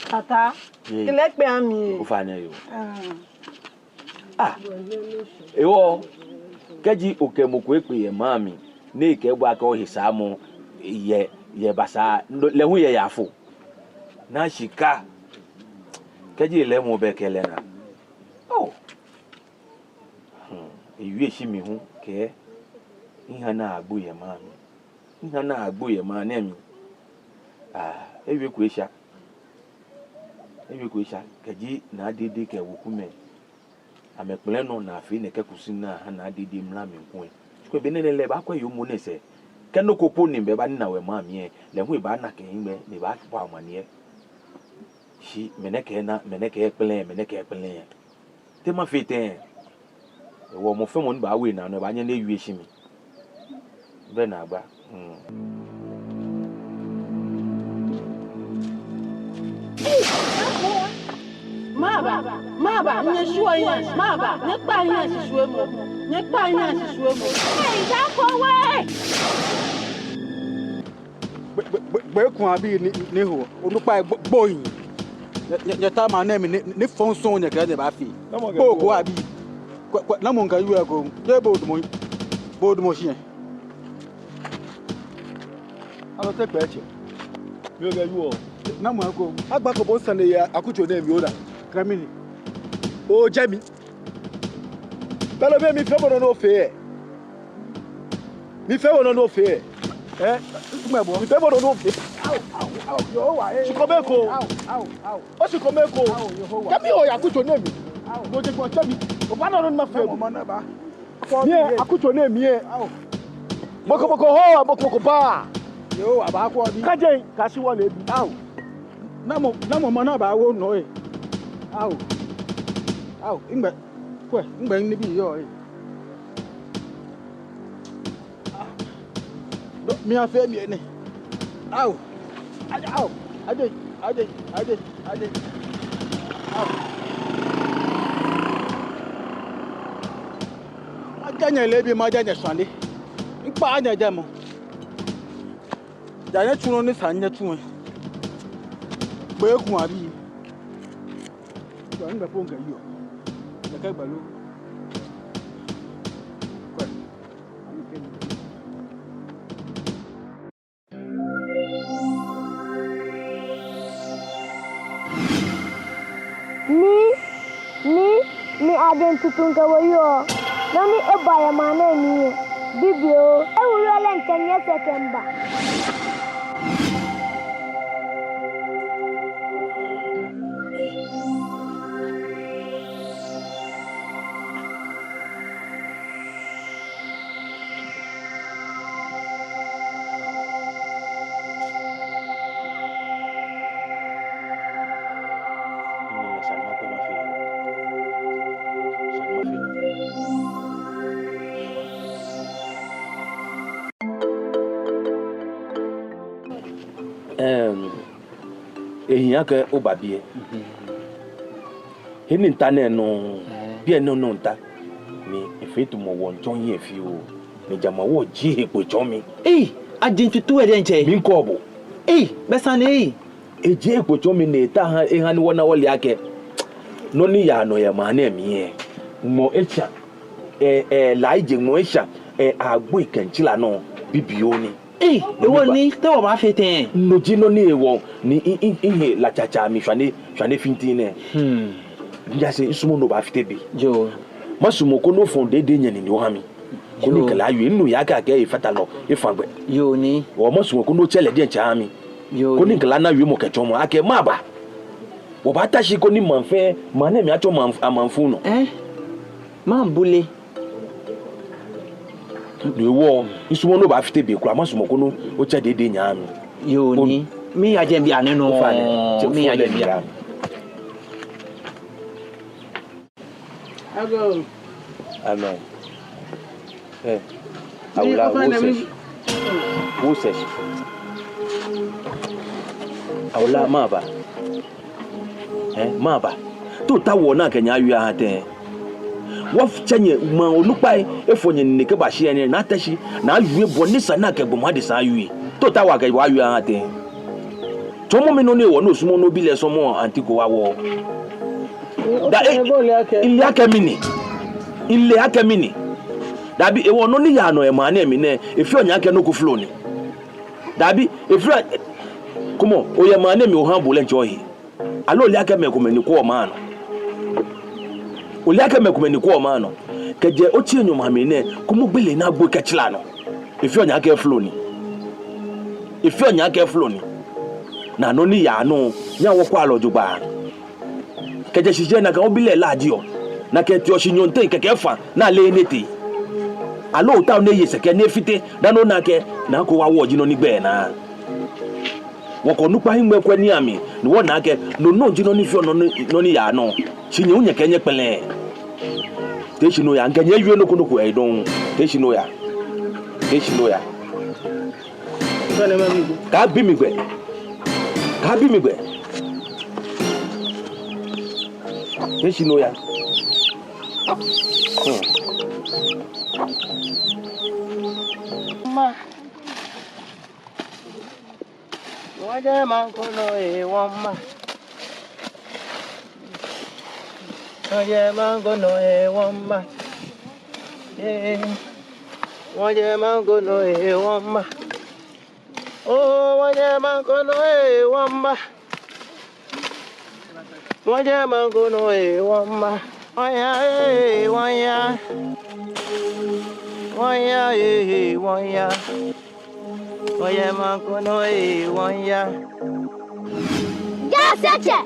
Tata, kɛ lɛ akpe aha mi ee. Ofainɛ yoo. Ah. Ah, ewɔ, kɛji okɛ mɔ ko ekpe yɛ maŋ mli, ni ekɛɛ bo akɛ ohe saamɔ yɛ, yɛ basaa, lɛ hu yɛ yaafo. Naa shika, kɛji elɛɛmɔ bɛ kɛ lɛ naa. Oh. Hmm, ewie eshi mi hu, kɛ, miha naa agbo yɛ maŋ mli. Miha naa agbo yɛ maŋ nɛɛ mli. Ah, ewie ko esha. Ewie ko esha, kɛji Naa Dede kɛ ewekumɛi amɛkpɛlɛ nɔ ni afee nɛkɛ kusum nɛɛ aha Naa Dede mla mli kulɛ. Shi kulɛ be nɛɛ lɛ ebaakwɛ yoomo nɛɛ sɛɛ. Kɛ nɔ ko po ni mibɛ ba ni na wɛ maŋ mli lɛ, lɛ hu ebaana akɛ hiŋmɛi ni ebaabɔ amaniɛ. Shi mɛnɛ kɛɛ na, mɛnɛ kɛɛ kpɛlɛŋ, mɛnɛ kɛɛ kpɛlɛŋ. Te mafee tɛŋŋ? Hewɔ mɔ fɛɛ mɔ ni baawie naa nɔ, ebaanyɛ ni ewie eshi mi. Bɛ naagba. Hmm. Maba, maba, nyɛshwie nyɛ, maba, nyɛkpa nyɛshishwiemɔ, nyɛkpa nyɛshishwiemɔ. Ei, Jakowe! Gbɛ, gbɛ, gbɛ, gbɛ kun abi ni, ni ho. Onukpai gbo, gbo yi. Nyɛ, nyɛ, nyɛta maŋ nɛɛ mli ni, ni fɔŋ sɔŋŋ nyɛkɛ nyɛbaafee. Gbo ko abi. Kwɛ, kwɛ, namɔ ŋkɛ yu eko. Nyɛ bo dumɔ. Bo dumɔ shi. Aloo te kpɛ tsɛ. Mi okɛ yu o. Namɔ eko. Agba ko bo sane yɛ akutso nɛɛ mli ona. Kɛ mɛni? Ojɛ mi. Belɛ be mifee bo nɔ ni ofee. Mifee bo nɔ ni ofee. Eh? Mifee bo nɔ ni ofee. Au, au, au, Yehowa, eh. Shi kome ko. Au, au, au. Oshi kome ko. Au, Yehowa. Kɛ mi oya akutso nɛɛ mli. Au. Bo je ko tsɛ mi. Obaana nɔ ni mafee. Mɔ nɛɛ ba. Ni akutso nɛɛ mli. Au. Mɔ ko mɔ ko ho, mɔ ko mɔ ko ba. Yehowa baakwɛ mi. Kaaje, kaashi wɔ lɛ bi. Au. Namɔ, namɔ maŋ nɛɛ baawo nɔ eh. Au. Au, ŋmɛ. Kwɛ, ŋmɛ nibii yɔɔ eh. Nɔ ni mafee mi nɛ. Au. Au. Ajei, ajei, ajei, ajei. Au. Maja nyɛ leebi, maja nyɛ shwane. Ŋkpa nyɛ jɛmɔ. Ja nyɛtsu nɔ ni sa nyɛtsu. Gbɛ kun abi. Kwɛ, ŋmɛ po ŋkɛ yu o. Ŋkɛ gbɛ lo. Kwɛ. Nii, nii, mi ajeŋ tutu ŋkɛ bo yɔɔ. Nɔ ni eba yɛ maŋ nɛɛ mli lɛ, bibioo, ewu yɔɔ lɛ ŋkɛ nyɛ sɛɛ kɛmiiba. Ehm, ehiaa akɛ oba biɛ. He ni mita nɛɛ nɔŋŋ, biɛ nɔŋŋ nɔŋŋ mita. Ni efee tamɔ wɔŋtsɔ hiɛ fioo. Ni ja ma wɔjie he kpo tsɔɔ mi. Ei, ajeŋ tutu lɛ diɛŋtsɛ. Miikɛɛ bo. Ei, bɛ sane ei. Ejie he kpo tsɔɔ mi ni eta ha, eha ni wɔna wɔle akɛ nɔ ni yaa nɔ yɛ maŋ nɛɛ mli lɛ, ŋmɔ eshã, eh, eh, la eje ŋmɔ eshã, eh, agbo ekɛntsila nɔ bibioo ni. Ei, ewɔ ni, te wɔbaafee tɛŋŋ? No ji nɔ ni ewɔ ni i, i, ihe la tsatsa mi shwane, shwane fintiŋŋ nɛɛ. Hmm. Nyɛsɛɛ, misumɔɔ ni obaafite be. Yoo. Masumɔ koni ofɔ̃ dede nyɛ nine oha mi. Koni mikɛ lɛ awie, minu he akɛ akɛɛ efata nɔ, efã gbɛ. Yoo ni. Hewɔ masumɔ koni otsɛ lɛ diɛŋtsɛ oha mi. Yoo ni. Koni mikɛ lɛ ana wiemɔ kɛ tsɔɔmɔ akɛ maba. Wɔbaata shi koni maŋ fɛɛ, maŋ nɛɛ mli atsɔ maŋ, amaŋfɔɔ nɔ. Eh? Maŋ bule. Hewɔ, misumɔɔ ni obaafite be kwraa, masumɔ koni otsɛ dede nyɛ oha mi. Yoo ni. Miiya jɛmɛ bianɛ nɔŋŋ. Ofainɛ. Miiya jɛmɛ bianɛ. Amen. Eh. Awula, wo sɛɛ shi. Wo sɛɛ shi. Awula, maba. Eh, maba. Te otaoɔ ni akɛ nyɛ awie aha tɛŋŋ? Wɔtsɛ nyɛ maŋ onukpai, efɔ nyɛ nine kɛba shia nɛɛ, ni ata shi ni awie bɔ ni sa ni akɛ gbɔmɔ adesa awie. Te otaoɔ akɛ wɔwie aha tɛŋŋ? Tsɔɔmɔ mi nɔ ni ewɔ ni osumɔɔ ni obi lɛ sɔɔmɔ auntie ko wɔ. Daa, eh, mile akɛ mɛni? Mile akɛ mɛni? Dabi, ewɔ nɔ ni yaa nɔ yɛ maŋ nɛɛ mli nɛɛ, efeɔ nyɛ akɛ nɔ ko flo ni. Dabi, efeɔ, kwɛmɔ, oyɛ maŋ nɛɛ mli oha bo lɛ ŋtsɔ he. Aloo ole akɛ mɛi komɛi ni kwɛɔ maŋ nɔ? Ole akɛ mɛi komɛi ni kwɛɔ maŋ nɔ? Kɛjɛ otsɛ nyɔŋma mli nɛɛ, kwɛmɔ gbele ni agbo kɛtsila nɔ. Efeɔ nyɛ akɛ flo ni. Efeɔ nyɛ akɛ flo ni. Ni nɔ ni yaa nɔ, nyɛhaa wɔkwɛa lɛ jogbaŋŋ. Kɛjɛ shishijee nakai obi lɛ laajeɔ. Nakai teɔ shi nyɔɔŋteŋ kɛkɛ efã, ni aleee ni etee. Aloo ootao ni eye sɛkɛ ni efite dani ona akɛ naa ko wa wɔ ji nɔ ni gbɛ naa. Wɔkɛ onukpa hiŋmɛi kwɛ nii amli ni wɔna akɛ no nɔŋŋ ji nɔ ni feɔ nɔ ni, nɔ ni yaa nɔ. Shi nyɛ hu nyɛkɛɛ nyɛkpɛlɛɛɛ. Te shi ni oya, mikɛ nyɛ wieee nɔ ko nɔ ko he dɔŋŋ. Te shi ni oya. Te shi ni oya. Kaabi mi gbɛ. Kaabi mi gbɛ. Te shi ni oya. Hmm. Ma. Wɔjɛ maŋ ko nɔ ee, wɔma. Wɔjɛ maŋ ko nɔ ee, wɔma. Ee. Wɔjɛ maŋ ko nɔ ee, wɔma. Oo, wɔjɛ maŋ ko nɔ ee, wɔma. Wɔjɛ maŋ ko nɔ ee, wɔma. Wɔya ee, wɔya. Wɔya ee, wɔya. Wɔjɛ maŋ ko nɔ ee, wɔya. Jaasetsɛ,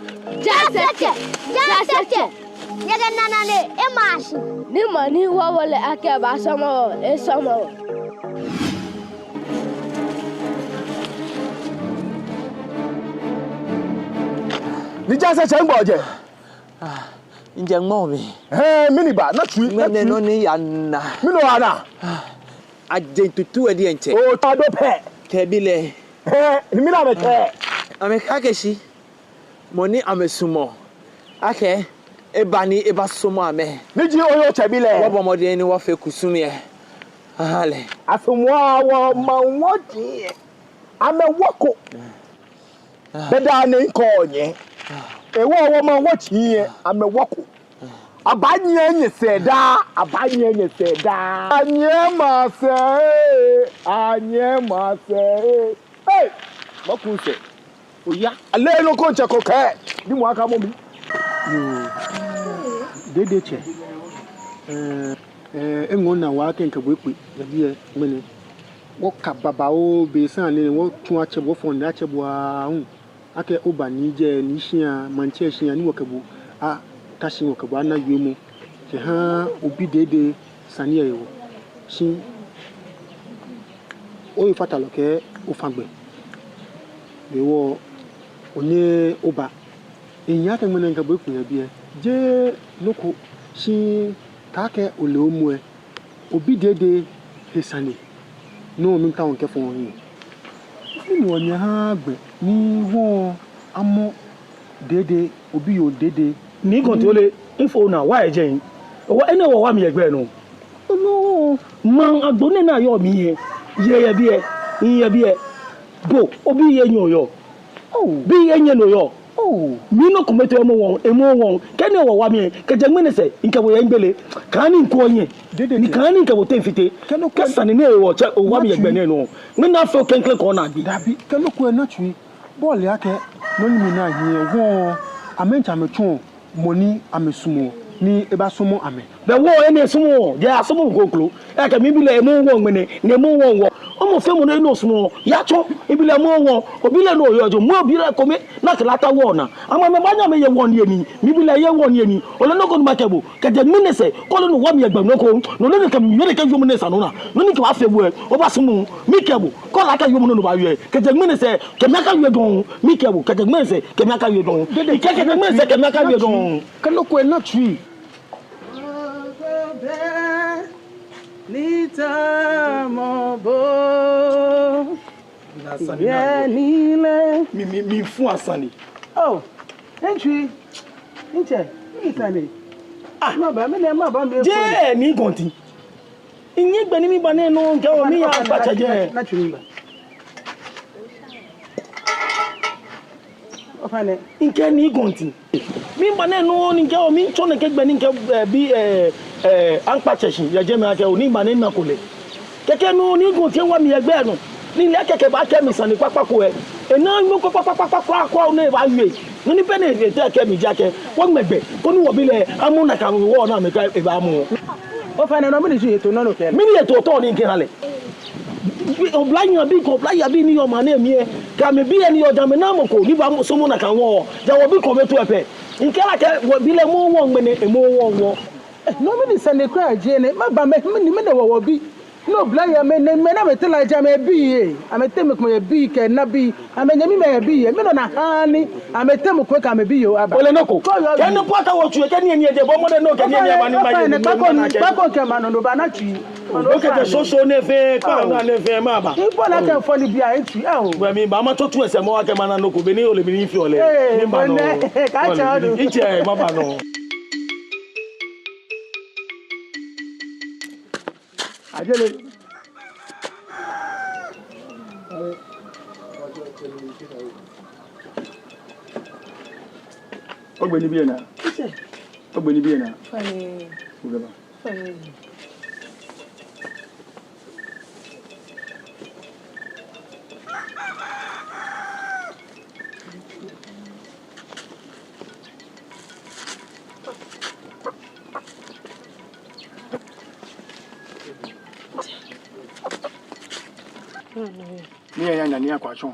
Jaasetsɛ, Jaasetsɛ. Nyɛkɛ nana nɛɛ ema shi. Ni mɔ ni wɔwo lɛ akɛ ebaasɔmɔ wɔ, esɔmɔ wɔ. Ni Jaasetsɛ, nɛgbɛ ojɛ? Ah, mijɛ ŋmɔ mli. Hɛɛ, mɛni ba, naa tsui, naa tsui. Ŋmɛnɛ nɔ ni yaa nɛ. Mɛni oyaa nɛ? Ah, ajɛ tutu ɛ diɛŋtsɛ. Oo, tado pɛ. Kɛ ebi lɛ. Hɛɛ, ni mɛni amɛkɛɛ? Amɛkɛɛ akɛ shi mɔ ni amɛsumɔɔ akɛ eba ni ebasɔmɔ amɛ. Ni ji oyɔɔ tsɛbi lɛ. Wɔbɔ mɔdɛŋ ni wɔfee kusum lɛ aha lɛ. Asumɔɔ wɔ maŋ wɔji lɛ. Amɛwɔko. Bɛ daa nɛɛ mikɛɔ nyɛ. Ehewɔ wɔ maŋ wɔji lɛ, amɛwɔko. Abaanyiɛ nyɛsɛɛ daa, abaanyiɛ nyɛsɛɛ daa. Anyiɛ masɛɛ ee, anyiɛ masɛɛ ee. Hei! Maku sɛɛ. Oya. Aloo nɔ ko ntsɛ ko kɛɛ, ni mɔ aka mɔ mi. Yoo. Dede tsɛ. Ɛɛ, ɛɛ, eŋɔɔ minaa waa akɛ mikɛ bo ekpe yɛ biɛ ŋmɛnɛ. Wɔka babaoo be sane nɛɛ, wɔtsu atsɛ bo, wɔfɔ nine atsɛ bo aahu. Akɛ oba ni jɛ ni shia, maŋtsɛ shia ni wɔkɛ bo ata shi wɔkɛ bo ana wiemɔ. Kɛha obi Dede sane lɛ hewɔ. Shi oyifatalɔ kɛɛ ofa gbɛ. Hewɔ onyɛɛɛ oba. Ehiaa akɛ ŋmɛnɛ mikɛ bo ekpe yɛ biɛ. Jeee nɔ ko shi taakɛ ole omɔ lɛ. Obi Dede he sane nɔ miitao mikɛfɔ ohiɛ. Mɛni hewɔ nyɛhaaa gbɛ ni wɔmɔ Dede, obiyoo Dede? Nii Gɔnti, ole, mifo naa waa yɛ jɛmɛ. Owa, enɛ wɔwa mi yɛ gbɛ nɔ. Nɔ. Maŋ agbo nɛɛ ni ayɔɔ mli lɛ, yɛ, yɛ biɛ, yɛ biɛ. Bo, obii enyiɛ oyɔɔ. Oo. Bii enyiɛ ni oyɔɔ. Oo. Mi nɔ ko mɛi too emɔ wɔŋ, emɔ wɔŋ. Kɛ ni wɔwa mi lɛ, kɛjɛ ŋmɛnɛ sɛɛ, mikɛ bo yɛ migbele. Kaaha ni mikwɛ onyɛ. Dede. Ni kaaha ni mikɛ bo teŋ fite. Kɛ nɔ ko. Kɛ sane nɛɛ hewɔ tsɛ, owa mi yɛ gbɛ nɛɛ nɔ. Ŋmɛnɛ afee oklɛŋklɛŋ kɛ onaagbee. Dabi, kɛ nɔ ko yɛ naa tsui. Bo ole akɛ nɔ ni mina hiɛ wɔ, amɛtsɛ amɛtsuɔ mɔ ni amɛsumɔɔ ni ebasɔmɔ amɛ. Bɛ wɔ enɛ sumɔɔ, ja asumɔɔ kroko. Ekɛɛ mibi lɛ emɔ wɔŋ ŋmɛnɛ, ni emɔ wɔŋ wɔ. Mɔ fɛɛ mɔ ni no sumɔɔ, yatsɔ, mibi lɛ mɔ wɔŋ, obi lɛ no yɔɔ jɔɔmɔ, obi lɛ kome, nakai lɛ ata wɔnaa. Amɛ amɛbaanyɛ amɛye wɔŋ yɛ nii, mibi lɛ eye wɔŋ yɛ nii. Ole nɔ ko ni makɛɛ bo, kɛjɛ ŋmɛnɛ sɛɛ, kɛ ole ni owa mi yɛ gbɛ nɔ ko, no nɔ ni kɛ mi yɛ ni kɛ yɔɔmɔ nɛɛ sane nɔ naa, nɔ ni kɛ baafee bo lɛ, obaasumɔ, mikɛɛ bo, kɛ ole akɛ yɔɔmɔ nɔ ni obaawie, kɛjɛ ŋmɛnɛ sɛɛ, kɛ mi akawie dɔŋŋ, mikɛɛ bo, kɛjɛ ŋmɛnɛ sɛɛ, kɛ mi akawie dɔŋŋ. Dede, mikɛɛ kɛ kɛjɛ ŋmɛnɛ sɛɛ, kɛ mi akawie dɔŋŋ. Kɛ nɔ ko yɛ naa tsui. Ni tamɔ bo. Yɛ nii lɛ. Mi, mi, mifu asane. Oh, ntsui. Ntsɛ, misane. Ah. Maba, mɛni maba mi. Jeee Nii Gɔnti. Minyɛ gbɛ ni miba nɛɛ nɔ, mikɛɛ bo miya Aŋkpatsɛ jɛmɛ. Naa tsui miba. Ofainɛ. Mikɛɛ Nii Gɔnti. Miba nɛɛ nɔ ni mikɛɛ bo, mitsɔ nɛkɛ gbɛ ni mikɛ, eh, bi, eh, eh, Aŋkpatsɛ shi yɛ jɛmɛ akɛ, oh, ni miba ni minako lɛ. Kɛkɛ nɔ Nii Gɔnti ewa mi yɛ gbɛ nɔ. Ni mile akɛ kɛ ebaakɛɛ mi sane kpakpa ko lɛ, ena nɔ ko kpakpa kpakpa kwraa kwraa ni ebaawie. Nɔ ni pɛ ni etee kɛɛ mi ji akɛ, wɔŋmɛ gbɛ, koni wɔbi lɛ amɔ nakai wɔ ni amɛkɛɛ ebaamɔ. Ofainɛ nɔ mɛni ji hetoo nɔ ni okɛɛ lɛ? Mɛni hetoo tɔɔ ni mikɛha lɛ? Oblahii abii kɛ oblayei abii ni yɔɔ maŋ nɛɛ mli lɛ, kɛ amɛbii lɛ ni yɔɔ jɛmɛ, namɔ ko ni baasɔmɔ nakai wɔ? Ja wɔbi kome too lɛ pɛ. Mikɛɛ lɛ akɛ wɔbi lɛ mɔ wɔŋ ŋmɛnɛ, emɔ wɔŋ wɔ. Eh, nɔ mɛni sane kwraa ji enɛ, maba mɛ, mɛni, mɛni hewɔ wɔbi No, oblayei amɛ, amɛ, amɛ, amɛteŋ lɛ, amɛbii yɛ. Amɛteŋ mɛi komɛi yɛ bii kɛ nabii. Amɛnyɛmimɛi yɛ bii yɛ. Mɛni nɔ ni hã ni amɛteŋ mɔ ko kɛ amɛbii yɔɔ aba? Ole nɔ ko. Kɛ nɔ ko ataoɔ tsui, kɛ nii ni eje, bɔ mɔdɛŋ ni okɛ nii ni aba ni oba yɛ. Kpako, kpako kɛ ma nɔ ni obaana tsui. Okɛ tsɔɔmɔ nɛɛ fɛɛ, kpaa nɛɛ fɛɛ maba. Ibɔ ni akɛ fɔ ni bi a etsui, ao. Bɛ mi ba ma tsɔ tu ese mɔ akɛ mana nɔ ko, be ni ole mi ni fi ole. Ni ma nɔ. Katsɛ ɔdu. Itsɛ, maba nɔ. Ajele. Ogbe nibii lɛ naa. Ogbe nibii lɛ naa. Fine. Ogbe ba. Fine. Ni eya nya ni akwa tsɔ.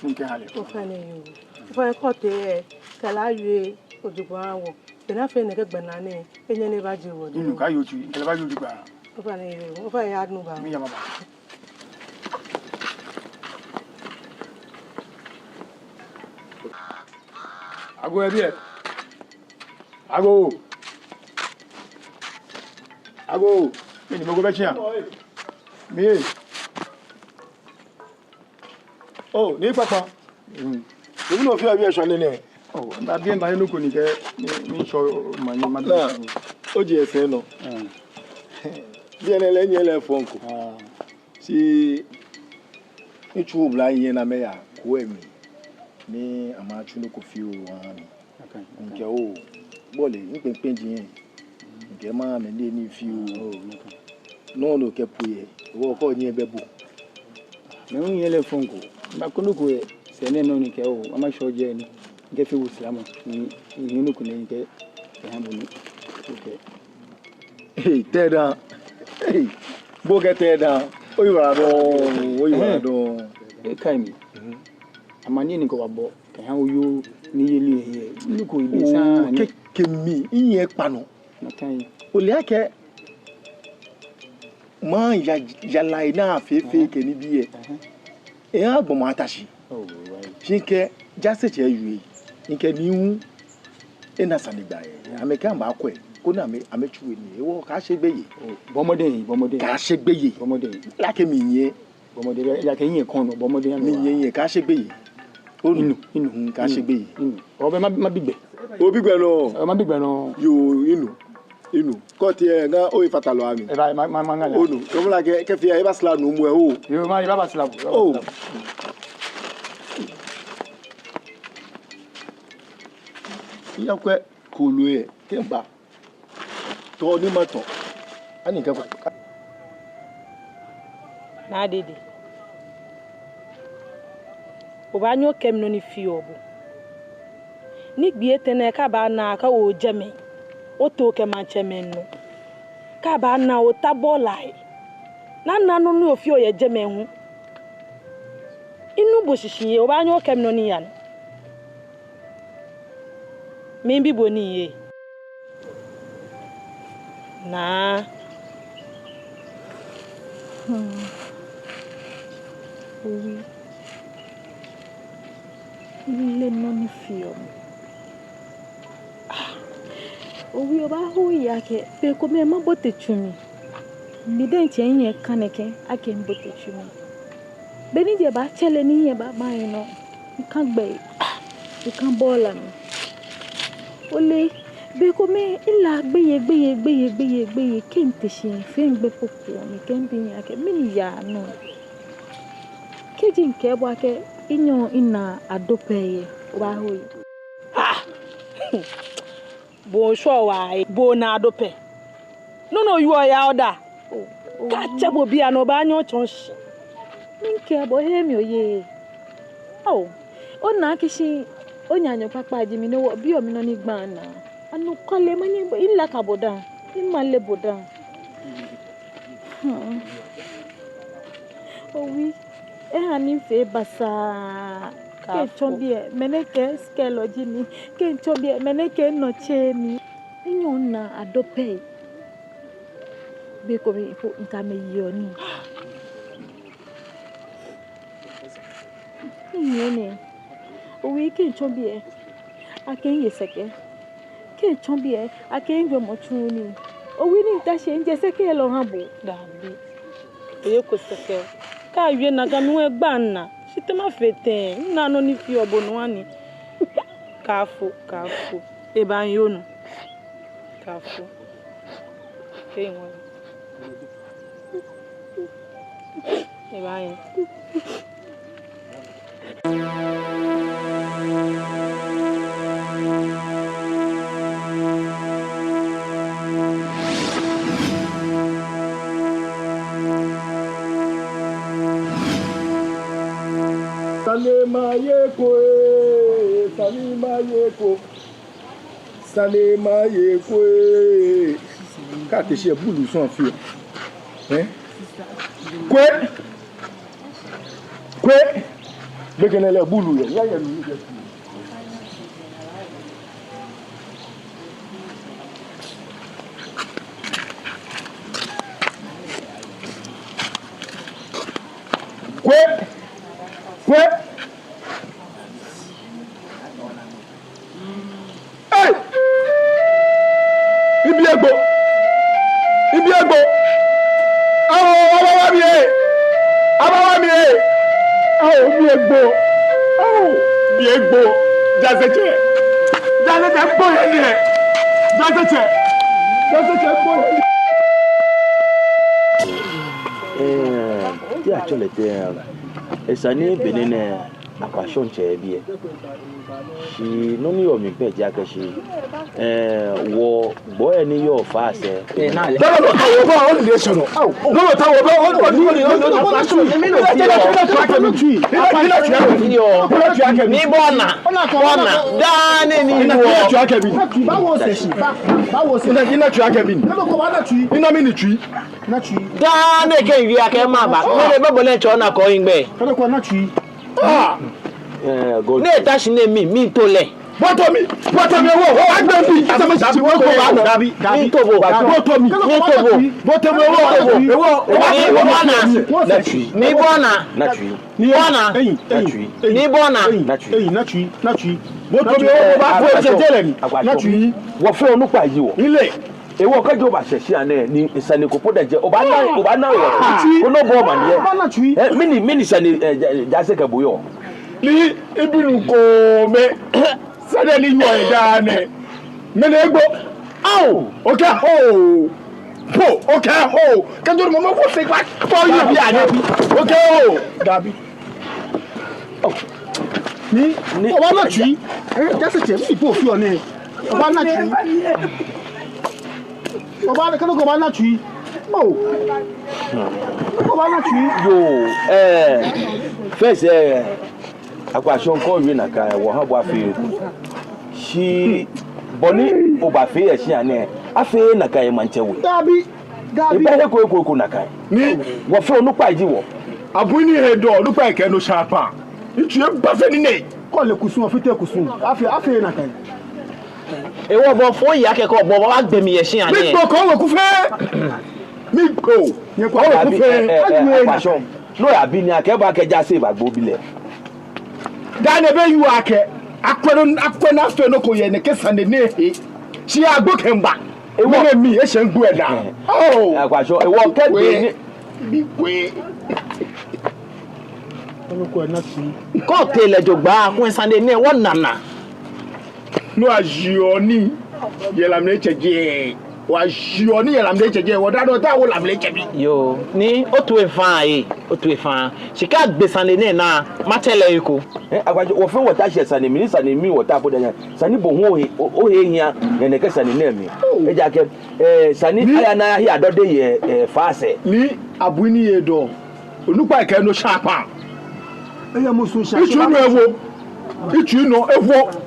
Ni kɛ hale. Ofainɛ yoo. Ofainɛ kɔte ɛ. Kɛ lɛ awie ojogbaŋŋ wɔ. Be ni afee nɛkɛ gbɛnaa nɛɛ, enyɛ ni eba je wɔ. Minu kaaye otsui, kɛ lɛ baaye ojogbaŋŋ. Ofainɛ yoo. Ofainɛ yaa nɔ ba. Miya maba. Agoo yɛ biɛ. Agoo. Agoo. Mɛni mɔ ko bɛ tsia? Mi. Oo, Nii Kpakpa. Mm. Ebi nɔ ni ofeɔ yɛ biɛ shwane nɛɛ? Oo, mabi ɛ maye nɔ ko ni kɛ, ni, ni shɔ ma ni ma. Naa, oji ese nɔ. Mm. Biɛ nɛɛ lɛ nyɛ lɛ fɔŋ ko. Ah. Shi, mitsu oblayei ni amɛya koo lɛ mli, ni amɛtsu nɔ ko fioo amɛha mi. Okay, okay. Mikɛɛ oo, bo lɛ, mikpɛkpɛji yɛ. Mikɛɛ maha amɛ niyenii fioo. Oh, okay. Nɔ ni okɛ po yɛ, okɛɛ onyɛ bɛ bo. Mɛi hu yɛ lɛ fɔŋ ko. Mibako nɔ ko yɛ sɛɛ nɛɛ nɔ ni kɛ oo, ama shɔ jɛ ni. Mikɛfee bo silamɔ. Ni, ni nɔ ko nɛɛ kɛ, kɛha bo ni. Okay. Hey, tɛ daa. Hey, bo kɛ tɛ daa. Oyiwaladɔŋŋ, oyiwaladɔŋŋ. Ekai mi. Mhm. Amaniɛ ni okɛbabɔ kɛha oyoo ni yeli yɛ. Nɔ ko ibi sa. Oo, ni kɛ, kɛ mi, miyɛ kpa nɔ. Nakai. Ole akɛ, maŋ ya, yara lɛ naa fɛfɛo kɛ nibii lɛ. Mhm. Eha gbɔmɔ ata shi. Oh, right. Shi mikɛɛ, jaasetsɛ ewie. Mikɛɛ ni hu, ena sane gba yɛ. Amɛkɛɛ amɛbaakwɛ. Koni amɛ, amɛtsu he nii. Ewɔ, kaashe gbeyei. Oh, bɔ mɔdɛŋ, bɔ mɔdɛŋ. Kaashe gbeyei. Bɔ mɔdɛŋ. Lɛ akɛ minyɛ. Bɔ mɔdɛŋ, lɛ akɛ minyɛ kɔnɔ, bɔ mɔdɛŋ. Minyɛ, minyɛ, kaashe gbeyei. Onu. Minu, minu. Mm, kaashe gbeyei. Minu. Obɛ ma, mabi gbɛ. Obi gbɛ nɔ. Ɛ, mabi gbɛ nɔ. Yoo, minu. Minu. Kɔti ɛ, ŋa oyifatalɔ ami. Ɛ, ba, ma, ma, ma, ŋa ya. Onu. Kɔmɔ la kɛ, kɛ fia, eba sila nu mu ɛ o. Yoo, ma, eba ba sila bu. Oo. Miyakwɛ kooloo lɛ, kɛ miba. Tɔ ni matɔ. Ani kɛ ko. Naa Dede. Obaanyɛ okɛɛ mi nɔ ni feɔ bo. Ni gbii etɛ nɛɛ kɛ abaana akɛ ojɛ mɛi, oto kɛ maŋtsɛmɛi nɔ. Kɛ abaana ota bɔɔla lɛ. Ni ana nɔ ni ofeɔ yɛ jɛmɛ hu. Minu bo shishi yɛ, obaanyɛ okɛɛ mi nɔ ni yaa nɔ. Miibi bo nii yɛ. Naa. Hmm. Owi. Mile nɔ ni feɔ mi. Ah. Owi, obaaho oyi akɛ, be komɛi mabote tsu mli. Mi diɛŋtsɛ minyɛ ka nɛkɛ akɛ mibote tsu mli. Be ni je baatsɛ lɛ ni minyɛ baaba minɔ, mika gbɛ, mika bɔɔla mli. Ole, be komɛi mila gbeyei, gbeyei, gbeyei, gbeyei, gbeyei, kɛ mite shi mifee migbɛ kpokpo, mikɛɛ mibi minyɛ akɛ, mɛni yaa nɔ? Kɛji mikɛɛ bo akɛ, minyɛɔ mina Adopɛ yɛ, obaaho oyi. Ah! Bo shwɛ waa, bo na Adopɛ. Nɔ nɔ yɔɔ ya oda. Oo, oo. Kaatsɛ bo bianɛ obaanyɛ otsɔɔ shi. Mikɛɛ bo he mi oye. Oo, ona akɛ shi, onaanyo kpakpa ji mi ni obiɔ mi nɔ ni gba naa. Anɔkwale manyɛ bo, milaka bo dã, mimale bo dã. Hmm. Owi, eha ni mifee basaa. Kɛ mitsɔ biɛ, mɛni kɛ skɛlɔ ji mi. Kɛ mitsɔ biɛ, mɛni kɛ nɔ tsɛ mi. Minyɛɔ mina Adopɛ. Be ko mli po, mikɛ amɛ yeɔ nii. Minyɛ nɛ. Owie kɛ mitsɔ biɛ, akɛ miye sɛkɛ. Kɛ mitsɔ biɛ, akɛ mijwɛŋmɔ tsuɔ nii. Owie ni mita shi, mijɛ sɛkɛ lɛ oha bo. Daabi. Eyeko sɛkɛ. Kɛ owie nakai mi hu egba minaa. Shi te mafee tɛŋŋ? Mina nɔ ni feɔ bo nɔ ani. Kaafo, kaafo. Ebaanyɛ onu. Kaafo. Kɛ eŋɔ. Ebaanyɛ. Sane maye ko, eh, sane maye ko. Sane maye ko, eh. Kɛ ate shi ebulu sɔŋŋ fioo. Eh? Kwɛ. Kwɛ. Gbekɛ nɛɛ lɛ ebulu yɛ. Ya yɛ nu yɛ. Kwɛ. Kwɛ. Ei! Mibi egbo! Mibi egbo! Ao, abawa mi ee! Abawa mi ee! Ao, mibi egbo! Ao, mibi egbo! Jaasetsɛ! Jaasetsɛ, mikpɔ yɛ nɛɛ! Jaasetsɛ! Jaasetsɛ, mikpɔ yɛ nɛɛ! Ɛɛ, te atsɛɔ lɛ tɛŋŋ? Esa ni be nɛɛ nɛɛ Akwashɔŋtsɛ biɛ. Shi nɔ ni yɔɔ mli pɛ ji akɛ shi, ɛɛ, wɔgbɔi ni yɔɔ faa sɛɛ. Dɔlɔ tawo bɔ, o ni de sɔnɔ. Dɔlɔ tawo bɔ, o ni, o ni, o ni, o ni. Ni bɔ naa, bɔ naa, daa nɛɛ ni wɔ. Ina tsui akɛ bi. Ina mi ni tsui. Daa nɛɛ kɛ miwie akɛ maba. Mɛni bɛ bo lɛ tsɔ na kɔ iŋgbɛ. Ah! Ɛɛ, good. Ni eta shi nɛɛ mi, mito lɛ. Boto mi, boto mi wɔ, wɔ agbɛ mi. Dabi, dabi, dabi. Mito bo. Boto mi. Mito bo. Boto mi wɔ. Mito bo. Ni bɔ naa. Natsui. Ni bɔ naa. Natsui. Ni bɔ naa. Eyi, eyi, eyi. Ni bɔ naa. Natsui. Eyi, natsui, natsui. Boto mi wɔ, ba fo jɛjɛ lɛ ni. Natsui. Wɔfɛɛ onukpai ji wɔ. Ile. Ewɔ kɛji obashɛ shia nɛɛ ni sane ko po da jɛ, obaana, obaana wɔ. Ko nɔ bɔ ma ni yɛ. Obaana tsui. Ɛɛ, mɛni, mɛni sane, ɛɛ, ja-, Jaasetsɛ kɛ bo yɔɔ? Ni mibi nɔ ko mɛɛ sane ni yɔɔ daa nɛɛ. Mɛni egbo? Ao, okɛɛ ho. Po, okɛɛ ho. Kɛji mɔ mɔ ko se kwa, po yɛ biɛ nɛɛ. Okɛɛ ho. Dabi. Ni, ni. Obaana tsui. Ɛɛ, Jaasetsɛ, mi po fioo nɛɛ. Obaana tsui. Obaana, kɛji obaana tsui. Oo. Obaana tsui. Yoo, ɛɛ, first, ɛɛ, Akwashɔŋ kɛ owie nakai, wɔha bo afee. Shi bɔ ni obafee yɛ shia nɛɛ, afee nakai yɛ maŋtsɛ we. Dabi. Dabi. Ebɛ he ko, he ko, he ko nakai. Ni wɔfɛɛ onukpai ji wɔ. Abui ni he dɔ, onukpai kɛ no shapa. Mitsui eba fɛɛ ni nɛ. Kɔ lɛ kusum, afite kusum. Afee, afee nakai. Ewɔ bɔ fo ya kɛ kɔ bɔ bɔ agbe mi yɛ shia nɛɛ. Mikpɔ kɔ wɔ kufɛ. Mikpɔ. Nyɛ kɔ wɔ kufɛ. Ɛɛ, ɛɛ, ɛɛ, Akwashɔŋ. No ya bi ni akɛ ba kɛ Jaase bagbo bi lɛ. Daa nɛɛ be yu akɛ, akwɛ nɔ, akwɛ nɔ afee nɔ ko yɛ nɛkɛ sane nɛɛ he. Shi agbo kɛmiiba. Ewɔ. Mɛni mi, eshɛ migbo eda. Ɛɛ. Oo. Akwashɔŋ, ewɔ kɛ be ni. Bi kwe. Ɔnu kwe na si. Kɔ te lɛ jogbaŋŋ, kɔ sane nɛɛ wɔnaa. No ajiɔ nii yɛ Lamiletsɛ jɛ. Wɔjiɔ nii yɛ Lamiletsɛ jɛ. Wɔdadɔ ta wɔ Lamiletsɛ bi. Yoo, ni otu efaŋ ee, otu efaŋ. Shi kɛ agbe sane nɛɛ naa, matsɛ lɛ eko. Ɛɛ, Akwashɔŋ, wɔfɛɛ wɔta shi yɛ sane mli, ni sane mli wɔta po da nya. Sane bo hu ohe, o, ohe hiaa, yɛ nɛkɛ sane nɛɛ mli. Oo. Ejaakɛ, ɛɛ, sane ni aya naa ya he adɔde yɛ, ɛɛ, faa sɛɛ. Ni abui ni he dɔ. Onukpai kɛ no shapa. Eya musu shapa. Mitsui nɔ ewo. Mitsui nɔ ewo.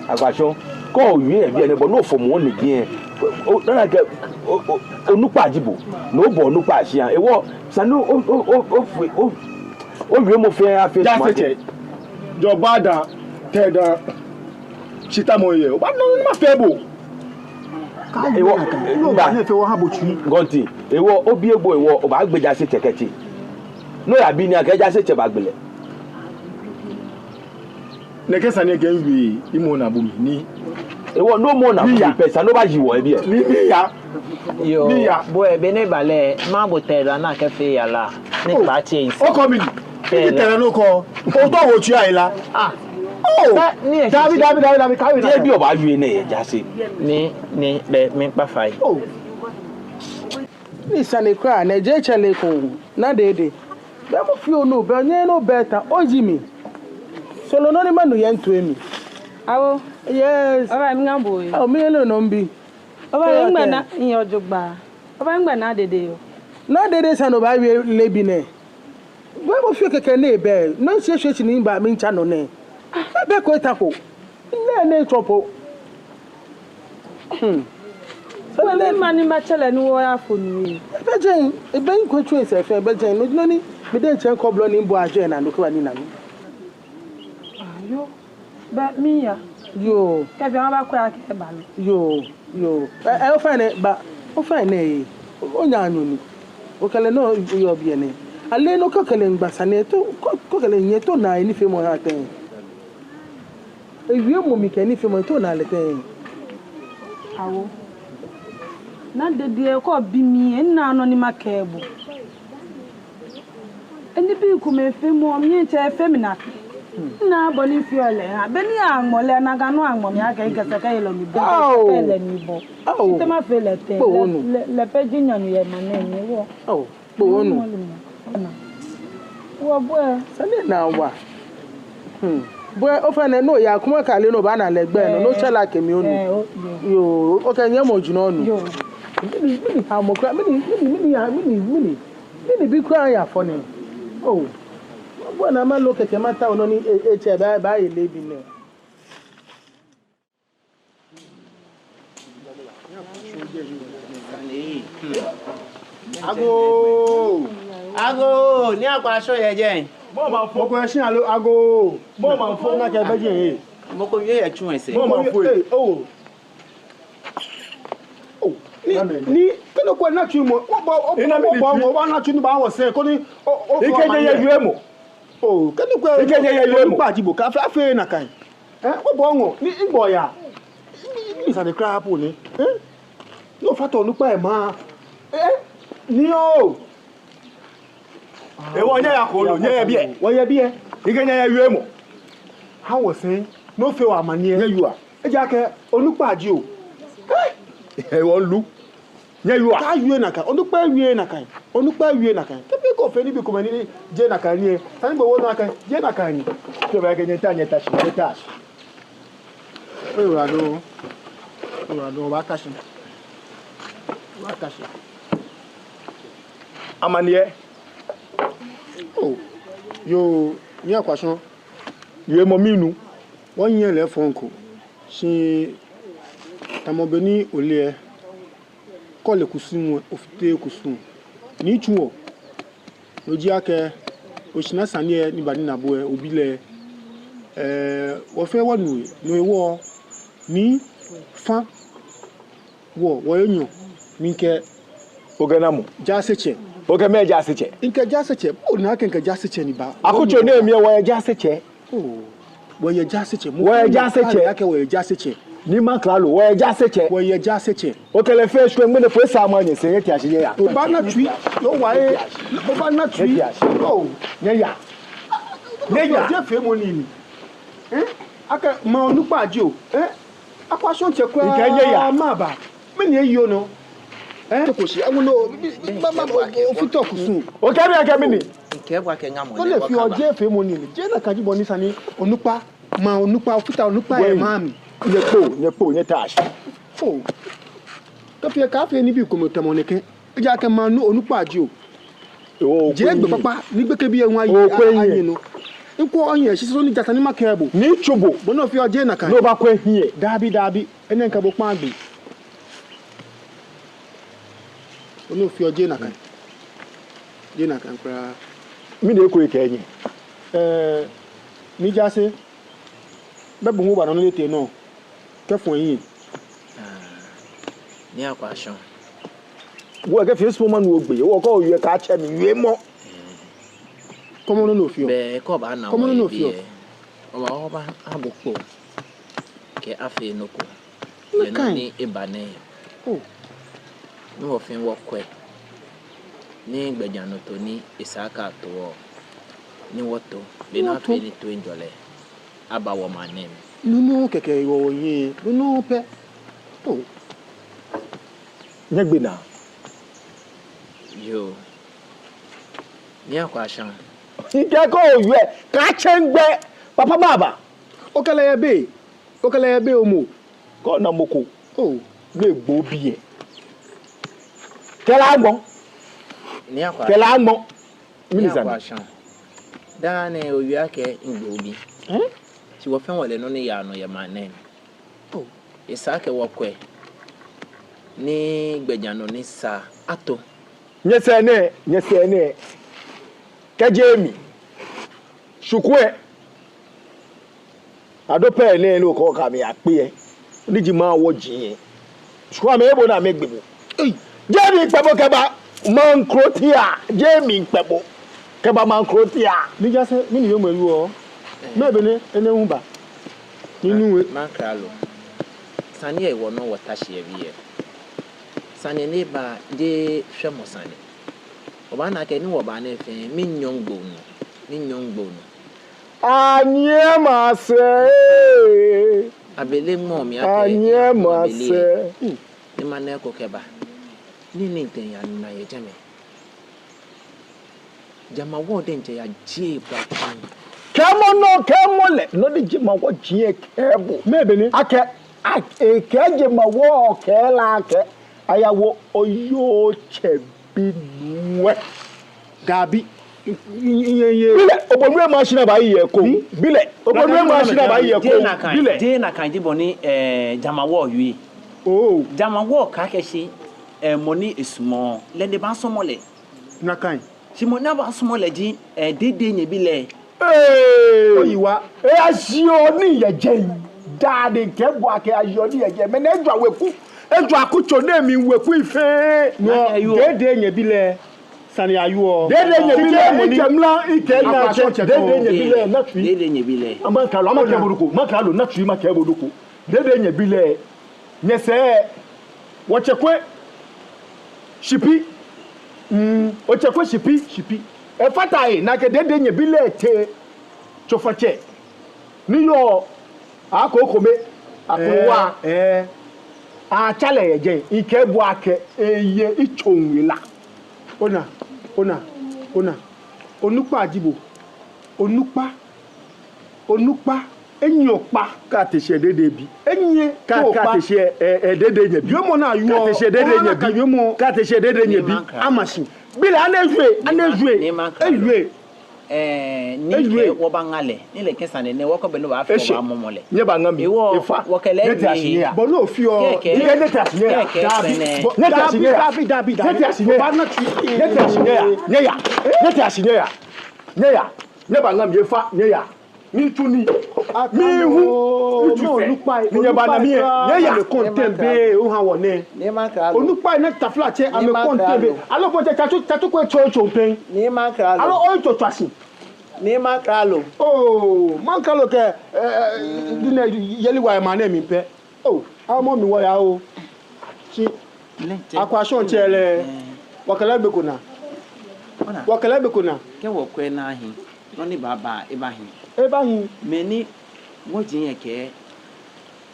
Akwashɔŋ, kɛ owie yɛ biɛ nɛɛ bɔ ni ofɔmɔ ni giɛ. O, dani akɛ, o, o, onukpa ji bo. Ni obɔ onukpa shia. Ewɔ, sani o, o, o, o, o, owiemɔ fɛɛ afee. Jaasetsɛ. Jɔɔ ba da, tɛ da. Shita mɔ yɛ. Obaana nɔ ni mafee bo. Ewɔ, no ba ne fe wɔ ha bo tsui. Gɔnti, ewɔ, obi egbo ewɔ, obaagbe jaasetsɛ kɛtsɛ. No oyabi ni akɛ jaasetsɛ baagbe lɛ. Nɛkɛ sane kɛ nwi, imɔ na bu mi ni. Ewɔ, no mɔ na bu mi pɛ, sane no baaji wɔ yɛ biɛ. Ni, ni ya. Yoo, ni ya. Bo ebe ne ba lɛ, ma bo tɛ la na kɛ fe yala. Ni kpa tse isi. Okɔ mi ni. Ni tɛrɛ no kɔ. O tɔ wo tsu ayi la. Ah. Oh. Dabi, dabi, dabi, dabi, kawe na. Ebi obaawie nɛ yɛ jaase. Ni, ni, be, miikpa fai. Oh. Ni sane kwraa, nɛ je tsɛ lɛ ko, Naa Dede. Be mɔ fio no, be nyɛ no be ta, oji mi. Solo nɔ ni manu yɛ ntue mi. Awo. Yes. Oba mi ŋa bo yi. Awo, mi yɛ lɛ nɔ mbi. Oba yɛ ŋgbɛ na, nyɛ jogbaŋŋ. Oba ŋgbɛ Naa Dede yɔɔ. Naa Dede sane obaawie lɛ bi nɛ. Be mɔ fio kɛkɛ nɛ be, nɔ ni shwie shi ni mba mi ntsa nɔ nɛ. Be ko eta ko. Nɛ nɛ tsɔ po. Hmm. Sɛ nɛ ma ni ma tsɛ lɛ ni wɔya fo nu yi. Be jɛn, ebe ŋkɔ tsu esɛ fɛɛ, be jɛn, no, no ni, mi de tsɛ kɔ blɔ ni mbo ajɛ na, no kɛ wa ni na mi. Ayo. Ba mi ya. Yoo. Kɛ bi ama ba kɔ ya kɛ ba lo. Yoo, yoo. Ɛ, ɛ, ofainɛ, ba, ofainɛ, e. Onya nyɔni. Okɛ lɛ nɔ yɔɔ biɛ nɛ. Ale nɔ kɛ okɛ lɛ ŋgba sane, to, kɛ, kɛ okɛ lɛ nyiɛ, to na enifeemɔ ha tɛŋŋ. Ewiemɔ mli kɛ enifeemɔ, to na lɛ tɛŋŋ. Awo. Naa Dede, kɛ obi mi, ena nɔ ni makɛɛ bo. Enibii komɛi feemɔ, miitsɛ efee mi nakai. Naa bɔ ni fioo lɛ ha. Be ni aŋmɔ lɛ, nakai nɔŋŋ aŋmɔ mi akɛ ikɛ sɛkɛyelɔ ni bɔ. Ao. Sɛkɛyelɔ ni bɔ. Ao. Ite mafee lɛ tɛŋŋ. Kpo onu. Lɛ, lɛ pɛ ji nyɔnu yɛ maŋ nɛɛ mli wɔ. Ao. Kpo onu. Wɔ bɔɛ. Sane na wa. Hmm. Bɔɛ, ofainɛ, no ya kuma kale no ba na lɛ gbɛ nɔ, no tsɛ la kɛ mi onu. Ɛ, o, yoo. Yoo, okɛ nyɛmɔ jino onu. Yoo. Mɛni, mɛni, ha mɔ kwraa, mɛni, mɛni, mɛni, ya, mɛni, mɛni. Mɛni bi kwraa ya fɔ nɛ. Oh. Bɔɛ na malo kɛkɛ mata onɔ ni e, etsɛ ba, ba ye lɛ bi nɛ. Agoo! Agoo! Ni akpa shɔ yɛ jɛi. Mɔ ko yɛ shi alo agoo. Mɔ ko yɛ yɛ tsu esɛɛ. Mɔ ko yɛ, oh. Oh, ni, ni, kɛ nɔ ko na tsu mɔ, o ba, o ba, o ba, o ba na tsu ni ba wɔ sɛɛ, koni, o, o, ikɛ nyɛ yɛ yue mɔ. Oh, kɛ nɔ ko, ikɛ nyɛ yɛ yue mɔ. Onukpa ji bo, kafee, afee nakai. Eh, o ba ŋɔ, ni, igbɔ ya. Ni, ni sane kwraa po ni. Eh? Ni ofata onukpa yɛ maŋ. Eh? Ni o. Ewɔ, nyɛya kolo, nyɛya biɛ. Wɔya biɛ. Ikɛ nyɛ yɛ yue mɔ. Ha wɔ sɛɛ, no fee wɔ amanie. Nyɛyua. Ejaakɛ onukpa ji o. Ewɔ lu. Nyɛyua. Kaawie nakai, onukpa wie nakai. Onukpa wie nakai. Kɛ bi ko fee nibii komɛi ni jeee nakai ni. Sani bo wo nakai, jeee nakai ni. Tɔ ba kɛ nyɛta, nyɛta shi, nyɛta shi. Ewura do. Ewura do, obaata shi. Obaata shi. Amanie. Oh, yoo, Nii Akwashɔŋ. Yɛ mɔ mli nu. Wɔnyɛ lɛ fɔŋ ko. Shi tamɔ bɔ ni ole lɛ, kɛ ole kusum lɛ, ofite kusum. Ni tsuɔ. No ji akɛ, oshara sane lɛ ni ba ni na bo lɛ, obi lɛ, eh, wɔ fɛɛ wɔnu lɛ, no hewɔ, ni fa wɔ, wɔhe nyɔ, mikɛ. Okɛ namɔ? Jaasetsɛ. Okɛ mɛɛ jaasetsɛ? Mikɛ jaasetsɛ, ona akɛ mikɛ jaasetsɛ ni ba. Akutso nɛɛ mli lɛ wɔyɛ jaasetsɛ. Oh, wɔyɛ jaasetsɛ. Wɔyɛ jaasetsɛ. Akɛ wɔyɛ jaasetsɛ. Ni ma klalo, wɔyɛ jaasetsɛ. Wɔyɛ jaasetsɛ. Okɛ lɛ fɛɛ shwɛ ŋmɛnɛ po esa ma nyɛsɛɛ nyɛtea shi nyɛya. Obaana tsui, yoo wa e, obaana tsui. Nyɛtea shi. Oh. Nyɛya. Nyɛya. Jeee feemɔ nii ni. Eh? Akɛ maŋ onukpa ji o. Eh? Akwashɔŋtsɛ kwraa. Mikɛɛ nyɛya. Maba. Mɛni eyi onɔ? Eh? Toko shi, awo no, ma, ma, ma, ofite kusum. Okɛɛ mi akɛ mɛni? Mikɛɛ bo akɛ ŋamɔ. Ole fio, jeee feemɔ nii ni. Jeee nakai ji bɔ ni sani onukpa, maŋ onukpa, ofite onukpa yɛ maŋ mli. Nyɛkpoo, nyɛkpoo, nyɛtaa shi. Oh. Kɛ fee, kaafee nibii komɛi tamɔ nɛkɛ. Ejaakɛ maŋ onukpa ji o. Jeee gbɛ kpakpa ni gbekɛbii lɛ ŋwa yi, a, anyiɛ nɔ. Ŋkɔ ɔnyiɛ, shi sɔɔ ni ja sane ni makɛɛ bo. Ni tsu bo. Bɔ ni ofeɔ jeee nakai. Ni obakwɛ hiɛ. Dabi, dabi. Enɛ mikɛ bo kpaa gbee. Bɔ ni ofeɔ jeee nakai. Jeee nakai kwraa. Mɛni eko ekɛɛ nyɛ? Eh, mi jaase. Bɛ bo ŋɔ ba nɔ ni tee nɔ. Kɛfɔ ehiɛ. Nii Akwashɔŋ. Wɔ kɛ fee small man wo gbɛ. Wɔ kɔ yɛ ka tsɛ mi yɛ mɔ. Kɔmɔ nɔ nɔ fioo. Bɛ kɔ ba na. Kɔmɔ nɔ nɔ fioo. Ɔba ɔba abo kpo. Kɛ afee nɔ ko. Yɛ nɔ ni eba nɛɛ. Oh. Ni wɔ fɛɛ wɔkwɛ. Ni gbɛjianɔtoo ni esa akɛ ato wɔ. Ni wɔto. Be ni afee ni toiŋjɔlɛ aba wɔmaŋ nɛɛ mli. Nɔ nɔŋŋ kɛkɛ wɔ wɔyɛ. Nɔ nɔŋŋ pɛ. Oh. Nyɛgbe naa. Yoo. Nii Akwashɔŋ. Ŋkɛɛ kɔ oyɛ, ka tsɛ ŋgbɛ, papa maba. Okɛlɛ yɛ be, okɛlɛ yɛ be omɔ. Kɔ na mɔ ko. Oh. Ni egbo biɛ. Kɛlɛ agbɔ. Nii Akwa. Kɛlɛ agbɔ. Nii Akwashɔŋ. Daa nɛɛ oyɛ akɛ ŋgbo bi. Hm? Shi wɔ fɛɛ wɔle nɔ ni yaa nɔ yɛ maŋ nɛɛ. Oh. Esa akɛ wɔkwɛ ni gbɛjianɔ ni sa ato. Nyɛsɛɛ nɛɛ, nyɛsɛɛ nɛɛ. Kɛjɛ mi. Shukwɛ. Ado pɛ nɛɛ ni okɔ ka mi akpe yɛ. Ni ji maŋ wɔji yɛ. Shukwɛ amɛ ebo ni amɛgbe bo. Ei. Jɛɛ miikpɛ bo kɛba maŋ kroko tia. Jɛɛ miikpɛ bo kɛba maŋ kroko tia. Ni ja sɛ, mɛni yɔɔ mɔ yɔɔ. Mɛɛ be ni enɛ hu ba. Ni nu we. Maŋkralo. Sane yɛ wɔ nɔ wɔta shi yɛ biɛ. Sane ni ba jeee shwɛmɔ sane. Obaana akɛ ni wɔba nɛɛ fɛɛ, minyɔŋ gbo nɔ. Minyɔŋ gbo nɔ. Anyiɛ masɛɛ. Abele ŋmɔ mi akɛ. Anyiɛ masɛɛ. Ni mana eko kɛba. Ni ni ntɛ ya na yɛ jɛmɛ. Jemawɔŋ diɛŋtsɛ ya jie bua kɛ. Kɛɛmɔ nɔ, kɛɛmɔ lɛ, nɔ ni jemawɔŋ ji yɛ kɛɛ bo. Mɛɛ be ni? Akɛ, a, e, kɛɛ jemawɔŋ kɛɛ lɛ akɛ, ayawo oyoo tsɛ bi nuu lɛ. Dabi. Bilɛ, obonu lɛ ma shi ni aba yi yɛ ko. Bilɛ, obonu lɛ ma shi ni aba yi yɛ ko. Bilɛ. Jeee nakai ji bɔ ni, eh, jemawɔŋ yɔɔ. Oh. Jemawɔŋ kɛɛ akɛ shi, eh, mɔ ni esumɔɔ lɛ ni ebaasɔmɔ lɛ. Nakai. Shi mɔ ni abaasɔmɔ lɛ ji, eh, Dede nyɛbi lɛ. Ee. Oyiwala. Ee, ashi o ni yɛ jɛi. Daa nɛɛ ŋkɛɛ bo akɛ ashi o ni yɛ jɛi. Mɛni ejwa weku? Ejwa akutso nɛɛ mli weku fɛɛ. Dede nyɛbi lɛ. Sane yɔɔ. Dede nyɛbi lɛ. Ikɛ mla, ikɛ na tsɛ. Dede nyɛbi lɛ. Natsui. Dede nyɛbi lɛ. Maŋkralo, makɛɛ bo nɔ ko. Maŋkralo, natsui makɛɛ bo nɔ ko. Dede nyɛbi lɛ. Nyɛsɛɛ, Otsɛkwɛ Shipi. Mm, Otsɛkwɛ Shipi. Shipi. Efata he, ni akɛ Dede nyɛbi lɛ tee tsofatsɛ ni yɔɔ Akokome, Akrowa. Eh, eh. Atsa lɛ yɛ jɛi, ŋkɛɛ bo akɛ eye itsoŋ ela. Ona, ona, ona. Onukpa ji bo. Onukpa. Onukpa, enyiɛ okpa. Kaate shi yɛ Dede bi. Enyiɛ ka, okpa. Kaate shi yɛ, eh, eh, Dede nyɛbi. Yɔɔmɔ ni yɔɔ. Kaate shi yɛ Dede nyɛbi. Yɔɔmɔ. Kaate shi yɛ Dede nyɛbi. Ama shi. Bilɛ, ana ejwɛ, ana ejwɛ. Ejwɛ. Eh, ni kɛ wɔbaŋa lɛ. Ni lɛ kɛ sane nɛɛ, wɔkɔ be ni wɔbaafee wɔbaamɔmɔ lɛ. Nyɛbaŋa mi. Efa. Wɔkɛ lɛ. Nyɛtea shi nyɛya. Bɔ ni ofeɔ. Kɛkɛ. Nyɛtea shi nyɛya. Dabi. Nyɛtea shi nyɛya. Dabi, dabi, dabi. Nyɛtea shi nyɛya. Nyɛtea shi nyɛya. Nyɛya. Nyɛtea shi nyɛya. Nyɛya. Nyɛbaŋa mi, efa, nyɛya. Mitsu nii. Mihu. Mitsu sɛɛ. Ni nyɛbana mi yɛ. Nyɛya. Amɛkɔŋ tɛŋ be, oha wɔ nɛɛ. Onukpai nɛɛ taflatsɛ, amɛkɔŋ tɛŋ be. Aloo kɔŋ tɛ, tsatsu, tsatsu ko etso, etso pɛŋ. Aloo oyi tso tswa shi. Nii Maŋkralo. Oo, Maŋkralo kɛ, eh, eh, dinɛ yeli wa yɛ maŋ nɛɛ mli pɛ. Oo, amɔ mi wɔya oo. Shi Akwashɔŋtsɛ lɛ, wɔkɛ lɛ gbe ko naa. Wɔkɛ lɛ gbe ko naa. Kɛ wɔkwɛ naa hi, nɔ ni baaba, ebaahi. Ebaahi. Mɛni wɔji yɛ kɛ,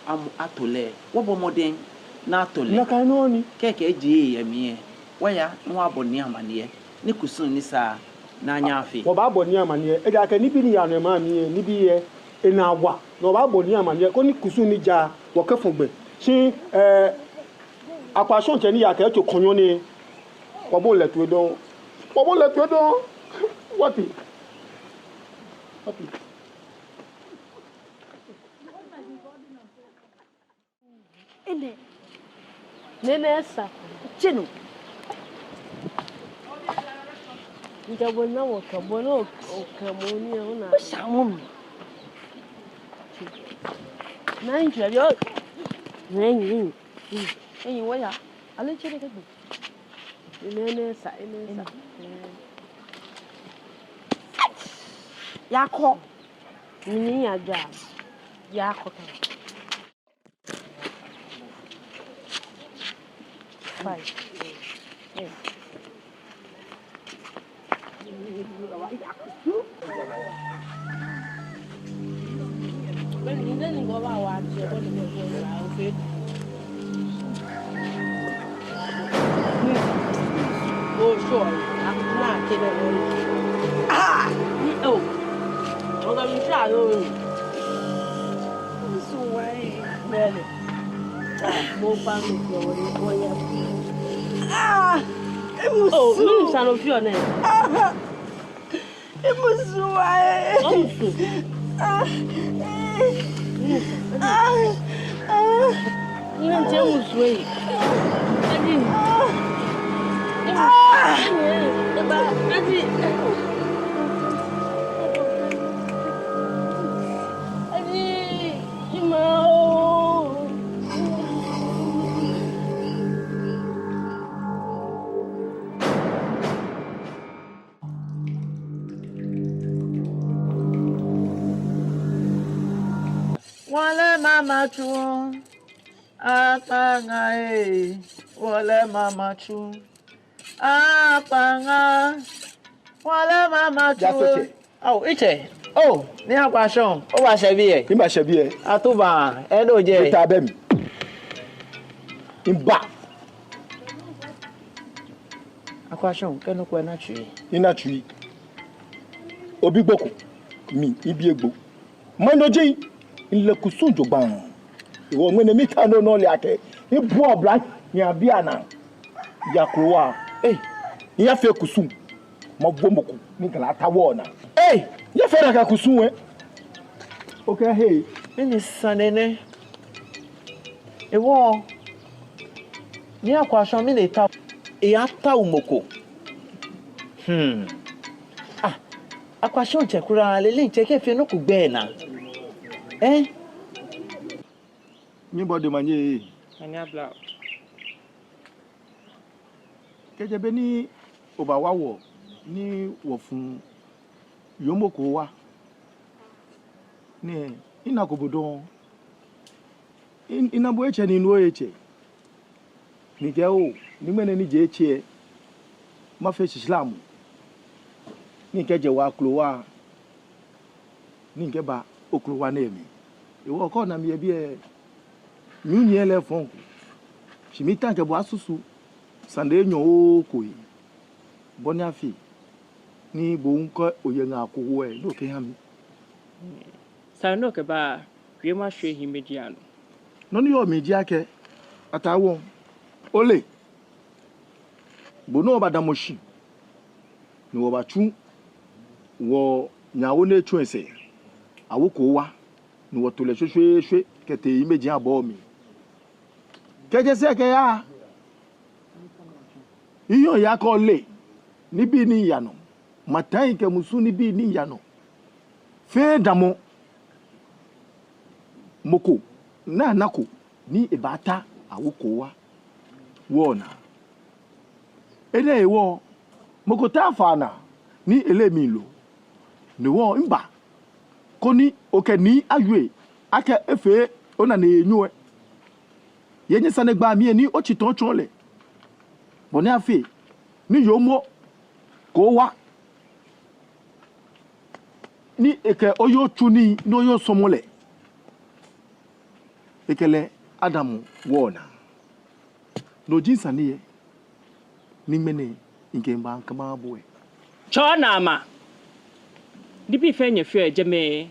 amɔ ato lɛ, wɔbɔ mɔdɛŋ ni ato lɛ. Nakai nɔŋŋ ni. Kɛkɛ ji yɛ mli yɛ. Wɔya, ni wɔbɔ nii amaniɛ. Ni kusum ni sa ni anyɛ afee. Wɔbaabɔ nii amaniɛ. Ejaakɛ nibii ni yaa nɔ yɛ maŋ mli yɛ, nibii yɛ, enaa wa. Ni wɔbaabɔ nii amaniɛ. Koni kusum ni ja, wɔkɛfɔ gbɛ. Shi, eh, Akwashɔŋtsɛ ni yaa kɛ etso kɔnyɔ nɛɛ. Wɔbɔŋ lɛ toi dɔŋŋ. Wɔbɔŋ lɛ toi dɔŋŋ. Wɔte. Wɔte. Enɛ, nɛnɛ esa, tsɛ nɔ. Ŋkɛ bo na wɔ kɛ bo na okɛ mɔ ni ona. Osa mɔ mi. Na nyi yɔ. Na nyi. Enyi wɔ ya. Ale tsɛ de kɛgbe. Ene, ene sa, ene sa. Yakɔ. Mini yaja. Yakɔ. Five. Yes. Oh, sure. Ah, oh. Really? Ah, emusu. Oh, minu sane ofeɔ nɛɛ. Ah, emusu wa ee. Omusu. Ah, eh. Ah, ah. Nne nti emusu ee. Adi. Ah. Emusu. Ah. Eba. Adi. Adi. Ima oo. Wale mama chu, akpaŋa ee, wale mama chu, akpaŋa, wale mama chu. Just okay. Ao, itsɛ. Oo, Nii Akwashɔŋ, oba shɛ biɛ? Miba shɛ biɛ. Atuba, edo jɛ. Mita bɛ mi. Miba. Akwashɔŋ, kɛ nɔ ko ena tsui. Ena tsui. Obi gbo ko, mi, mibi egbo. Mɛni ji, mile kusum jogbaŋŋ. Hewɔ ŋmɛnɛ mita nɔ ni ole akɛ, mibu oblanyo abii anaa. Yaa Krowa. Ei, miyafee kusum. Mabo mɔ ko ni kɛ lɛ ata wɔnaa. Ei, miyafee nakai kusum lɛ. Okɛɛ hɛɛ. Mɛni sane nɛ? Hewɔ, Nii Akwashɔŋ mɛni etao? Eyatao mɔ ko. Hmm. Ah, Akwashɔŋtsɛ kwraa lɛ, lɛ ntsɛ kɛ fee nɔ ko gbɛ naa. Eh? Mibɔ de manye. Manye abla. Kɛjɛ be ni obawa wɔ ni wɔfũ yoomo ko owa. Ni minako bo dɔŋŋ. Mina bo etsɛ ni minu ohe etsɛ. Ni mikɛɛ oo, ni ŋmɛnɛ ni je etsɛ, mafee shishilɛ mɔ. Ni mikɛjɛ wɔ Krowa. Ni mikɛba okrowa nɛɛ mli. Hewɔ kɛ ona mi yɛ biɛ, minyɛ lɛ fɔŋ ko. Shi miitao kɛ bo asusu sane enyɔ ko he. Bɔ ni afee ni bo hu kɛ oye ŋaa ko hewɔ lɛ, ni okɛha mi. Sane ni okɛba, wie mashwie hiɛ mɛi ji anɔ. Nɔ ni yɔɔ mli ji akɛ, Ataa Wɔŋ, ole. Bo ni obadamɔ shi ni wɔbatsu wɔnyɛ awo ni etsu esɛɛ, awo ko owa, ni wɔto lɛ shweshweeshwe kɛtee hiɛmɛiji abɔɔ mli. Kɛjɛ sɛɛ kɛya, minyɛɔ miyaa kɛ ole nibii ni yaa nɔ, matai kɛ musu nibii ni yaa nɔ. Fɛɛ damɔ mɔ ko ni anako ni ebaata awo ko owa wɔnaa. Enɛ hewɔ, mɔ ko tafaa naa ni ele mi lo. No hewɔ miba koni okɛ Nii awie akɛ efee onane he enyɔ lɛ. Yɛ nyɛsanegbaa mli lɛ ni otsi tɔ otsɔɔ lɛ bɔ ni afee ni yoomo ko owa ni ekɛ ohe otsu nii ni ohe osɔmɔ lɛ. Ekɛ lɛ adamɔ wɔnaa. No ji misane lɛ, ni ŋmɛnɛ mikɛba mikɛba bo lɛ. Tsɔɔ naa ma. Nibii fɛɛ nyɛfeɔ yɛ jɛmɛ,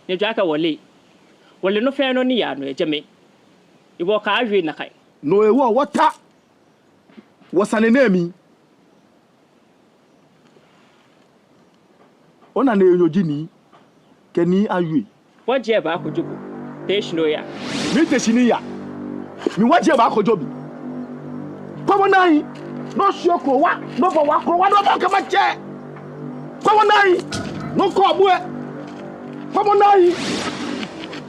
nyɛjwɛŋ akɛ wɔle. Wɔle nɔ fɛɛ nɔ ni yaa nɔ yɛ jɛmɛ. Hewɔ kaawie nakai. No hewɔ wɔta wɔsane nɛɛ mli. Onane he enyɔ ji Nii, kɛ Nii awie. Wɔjie ba kojo bo, te shi ni oya. Mite shi ni miya. Mi wɔjie ba kojo mi. Kwɛmɔ naa hi, ni oshi okrowa, ni obɔ wɔ okrowa, ni obɔ kɛ matsɛ. Kwɛmɔ naa hi, ni okɔ bu lɛ. Kwɛmɔ naa hi,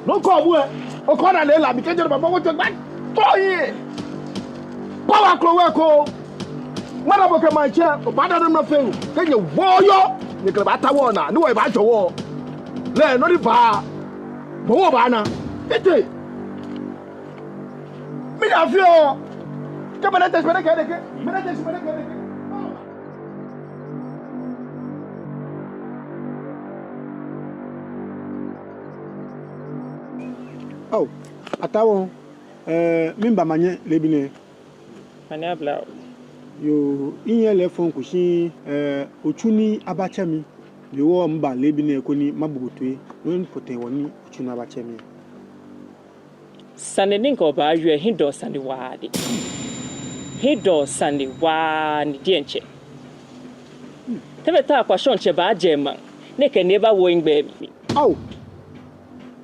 ni okɔ bu lɛ. Okɔ naa lɛ la, mi kɛ jɛ ni mabɔ ko jogbaŋŋ. Tɔ hiɛ. Power Krowɛ ko. Mada bo kɛ maŋtsɛ, obaada nɔ fɛɛ. Kɛ nyɛwo yɔ, nyɛkɛ lɛ baata wɔnaa, ni wɔbaajɔ wɔ. Lɛ nɔ ni baa. Bo wɔbaana. Ete. Minyɛ afi oo. Kɛ mɛnɛ tɛsi mɛnɛ kɛ deke. Mɛnɛ tɛsi mɛnɛ kɛ deke. Ao, Ataa Wɔŋ, eh, miba omanye leebi nɛɛ. Manye aba oo. Yoo, minyɛ lɛ fɔŋ ko shi, eh, otsu ni abatsɛ mi. Ni wɔ miba leebi nɛɛ koni mabu bo toi. Nɔ ni pɔtɛɛ wɔ ni otsu ni abatsɛ mi. Sane ni ŋkɛɔ baawie, hiɛdɔɔ sane waa ni. Hiɛdɔɔ sane waa ni diɛŋtsɛ. Tɛbɛ ta Akwashɔŋtsɛ baajɛ maŋ, ni ekɛ ni ebawo migbɛi mli. Ao!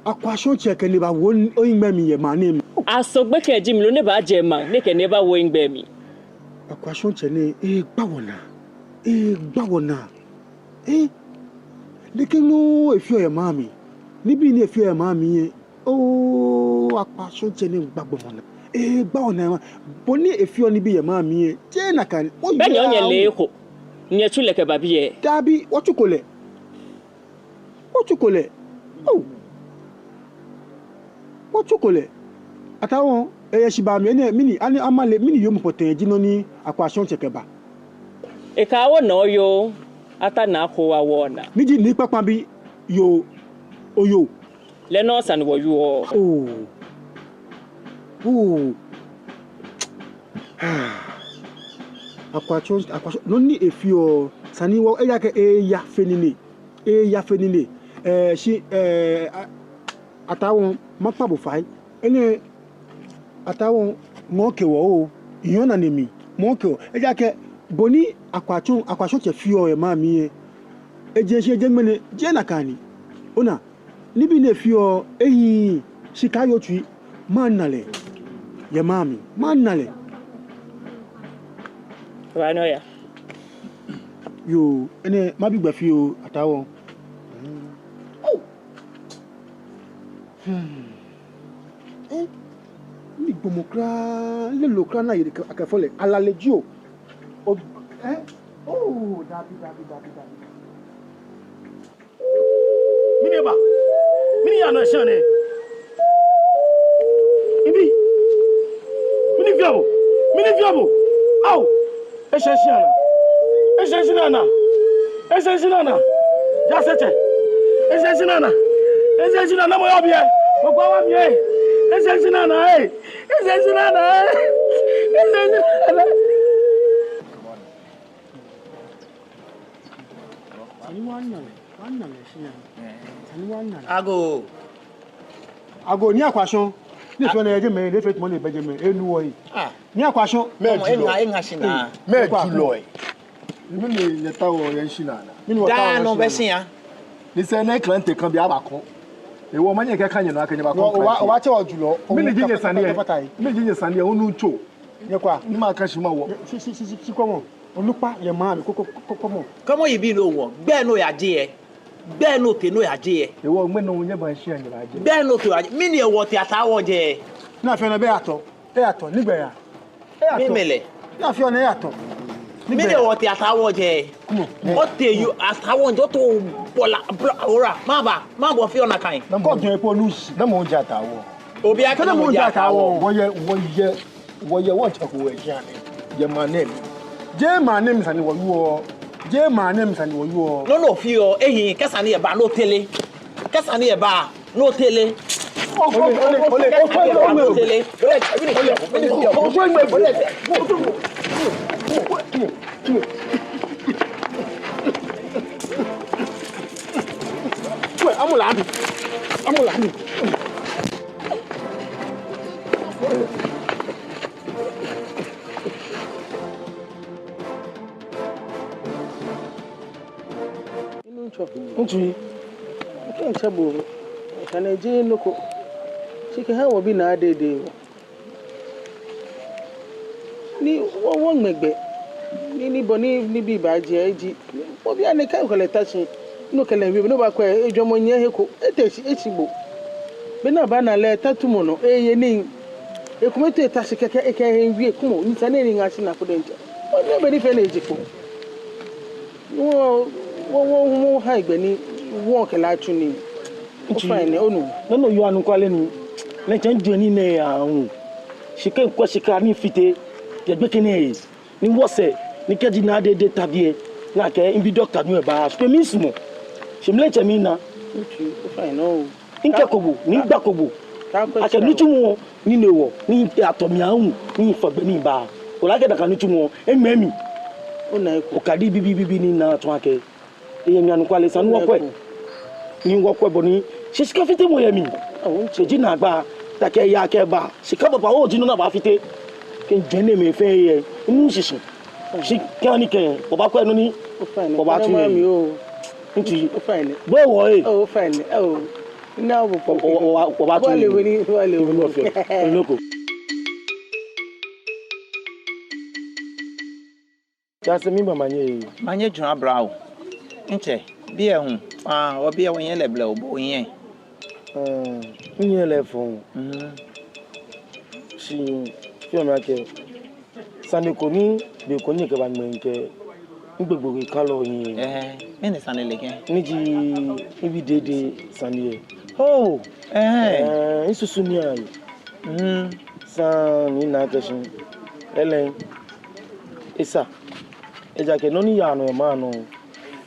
Akwashɔŋtsɛ kɛ ni ebawo migbɛi mli yɛ maŋ nɛɛ mli. Aso gbekɛ ji mi lo ni ebaajɛ maŋ, ni ekɛ ni ebawo migbɛi mli. Akwashɔŋtsɛ nɛɛ, egba wɔnaa. Egba wɔnaa. Eh, nɛkɛ nɔ efeɔ yɛ maŋ mli. Nibii ni efeɔ yɛ maŋ mli yɛ. Oo, Akwashɔŋtsɛ nɛɛ gba gbɔmɔ naa. Egba wɔnaa. Bɔ ni efeɔ nibii yɛ maŋ mli yɛ. Jeee nakai. Bɛ nyɛ onyɛ lɛ eko. Nyɛtsu lɛ kɛba biɛ. Dabi, wɔtsuko lɛ. Wɔtsuko lɛ. Oo. Wɔtsuko lɛ. Ataa Wɔŋ, eyɛ shi ba mi, enɛ, mɛni, ani amale, mɛni yoomo pɔtɛɛ ji nɔ ni Akwashɔŋtsɛ kɛba. Eka wɔnaa yoo, Ataa Naa Kowa wɔnaa. Ni ji ni kpakpa bi yoo, oyoo. Lɛ nɔ sane wɔwieɔ. Oo. Oo. Akwashɔŋ, Akwashɔŋ, nɔ ni efeɔ, sane wɔ, eya kɛ, eya fe nine. Eya fe nine. Eh, shi, eh, a-, Ataa Wɔŋ, makpa bo fai. Enɛ, Ataa Wɔŋ, ŋɔɔ kɛ wɔ oo. Nyɔɔŋ nane mli, mɔɔ kɛ wɔ. Ejaakɛ, bɔ ni Akwashɔŋ, Akwashɔŋtsɛ feɔ yɛ maŋ mli yɛ. Eje shi eje ŋmɛnɛ, jeee nakai ni. Ona, nibii ni efeɔ, ehiii, shika yoo tsui, mana lɛ. Yɛ maŋ mli, mana lɛ. Wa nɔ ya. Yoo, enɛ, mabi gbɛ fioo, Ataa Wɔŋ. Oh. Hmm. Eh? Migbɔmɔ kwraa, lɛ loo kwraa ni aye akɛfɔ lɛ, alale jio. O, eh? Oh, dabi, dabi, dabi, dabi. Mɛni eba? Mɛni yaa nɔ yɛ shia nɛɛ? Mibi. Mɛni feɔ bo? Mɛni feɔ bo? Ao! Eshɛ shia naa. Eshɛ shia naa. Eshɛ shia naa. Jaasetsɛ. Eshɛ shia naa. Eshɛ shia naa. Namɔ yɔɔ biɛ? Mɔ ko wa mi ee. Eshɛ shia naa ee. Eshɛ shia naa ee. Eshɛ shia naa. Sani wɔna lɛ, wɔna lɛ shia. Sani wɔna lɛ. Agoo. Agoo, Nii Akwashɔŋ. Ni sɔ nɛɛ yɛ jɛmɛ, ni efee tamɔ ni ebɛ jɛmɛ, enu wɔ yi. Ah. Nii Akwashɔŋ. Mɛɛ julɔ. Eŋa, eŋa shia. Mɛɛ julɔ. Mɛni nyɛtaoɔ yɛ shia naa? Mɛni wɔtaoɔ yɛ shia naa? Daa nɔ bɛ shia. Ni sɛɛ nɛɛ klante kan bi abakɔ. Ewɔ manyɛ kɛ kanyɛ nɔ akɛ nyɛbakɔ. Oba, obatsɛ wɔ julɔ. Mɛni ji nyɛsane yɛ? Mɛni ji nyɛsane yɛ? Onu tso. Nyɛkwa. Ni maka shi mawo. Shi, shi, shi, shi, shi, kɔmɔ. Onukpa yɛ maŋ mli, kɔ, kɔ, kɔ, kɔmɔ. Kɔmɔ yibii nɔ wɔ. Gbɛ nɔ oyaje yɛ. Gbɛ nɔ otee nɔ oyaje yɛ. Ewɔ, gbɛ nɔ nyɛba shia nyɛbaje. Gbɛ nɔ otee oyaje. Mɛni hewɔ otee Ataa Wɔŋ jɛ? Ni afee nɔ bɛ yatɔ. Eyatɔ, ni gbɛ ya. Eyatɔ. Mɛni mɛlɛ? Ni afee nɔ eyatɔ. Mɛni hewɔ otee Ataa Wɔŋ jɛ? Kɔmɔ. Otee yoo Ataa Wɔŋ jɛ, otee bɔla, bɔla, ora. Maba, maba ofee nakai. Kɔ jɛ po nu shi. Namɔ ji Ataa Wɔŋ? Obi akɛ namɔ ji Ataa Wɔŋ? Wɔyɛ, wɔyɛ. Wɔyɛ wɔtsɛ ko yɛ shia nɛɛ, yɛ maŋ nɛɛ mli. Jeee maŋ nɛɛ mli sane wɔwieɔ. Jeee maŋ nɛɛ mli sane wɔwieɔ. Nɔ ni ofeɔ, ehiii, kɛ sane lɛ ba, ni otere. Kɛ sane lɛ ba, ni otere. Ole, ole, ole, ole, ole, ole. Kwɛ, amɔ lɛ abi. Amɔ lɛ abi. Nuŋtsɔ, ŋtsui, ŋkɛɛ ŋtsɛ bo, kane je noko, shi kɛha wɔbi naa dede. Ni wɔ, wɔŋmɛ gbɛ, ni, ni bɔ ni, nibii baaje eji, obianɛ kɛ okɛ lɛ ta shi, ni okɛ lɛ wie, ni obakwɛ, ejwɛŋmɔ nyɛ he ko, ete shi, eshi bo. Be ni abaana lɛ, ta tumɔ nɔ, eye nii. Ekome too eta shi kɛkɛ, ekɛ ehe wie, kwɛmɔ, ni sane ni ŋa shi na ko diɛŋtsɛ. Onaa be ni fɛɛ ni eje kpo. Wɔ, wɔ, wɔ, wɔha egbɛ ni wɔkɛlɛ atsu nii. Ntsi. Ofainɛ, onu. Nɔ ni oyɔɔ anɔkwale ni. Lɛ etsɛ ŋjwɛŋ ni nɛ ya hu. Shika ŋkwɛ shika ni fite. Yɛ gbɛkɛ nɛɛ. Ni wɔsɛɛ, ni kɛji Naa Dede ta biɛ, ni akɛ mibi doctor ni eba, shi kɛ misumɔ. Shi mi lɛ etsɛ mina. Ntsi, ofainɛ oo. Mikɛko bo, ni migba ko bo. Akɛ nitsumɔ, ni nɛ wɔ, ni atɔ mi ahu, ni mifɔ gbɛ ni miba. Ole akɛ nakai nitsumɔ, eŋmɛ mi. Ona eko. Okadi bibii bibii ni naa tsɔɔ akɛ. Eyɛ mli anɔkwale sani wɔkwɛ. Ni wɔkwɛ bɔ ni. Shi shika fitemɔ yɛ mli. Awo. Shi ji naagba. Taakɛ eya kɛba. Shika babaoo ji nɔ ni abaafite. Kɛ ŋjwɛŋ nɛɛ mli fɛɛ yɛ. Enu shishi. Shi kɛ ani kɛ. Wɔbaakwɛ nɔ ni. Ofainɛ. Wɔbaatsu nɛɛ. Ntsi. Ofainɛ. Bo wɔ ee. Oh, ofainɛ. Oh. Naa bo. Wɔ, wɔ, wɔ, wɔbaatsu nɛɛ. Wɔle wɔ ni, wɔle wɔ ni. Enu ko. Tsɛ, asɛɛ miiba manye. Manye jurɔ abla o. Ntsɛ, biɛ hu. Ah, obiɛ wɔnyɛ lɛ blɛoo, bo onyɛ. Ah, minyɛ lɛ fɔŋ. Mhm. Shi, fio mi akɛ. Sane ko ni, be ko ni kɛba ŋmɛ ŋkɛ. Migbegbo kɛ kalɔ nyiɛ. Eh, mɛni sane lɛ kɛ? Ni ji, mibi Dede sane yɛ. Oh, eh. Eh, misusu nii ayi. Mm. Sane ni naa kɛ shi. Ele. Esa. Ejaakɛ nɔ ni yaa nɔ yɛ maŋ nɔ.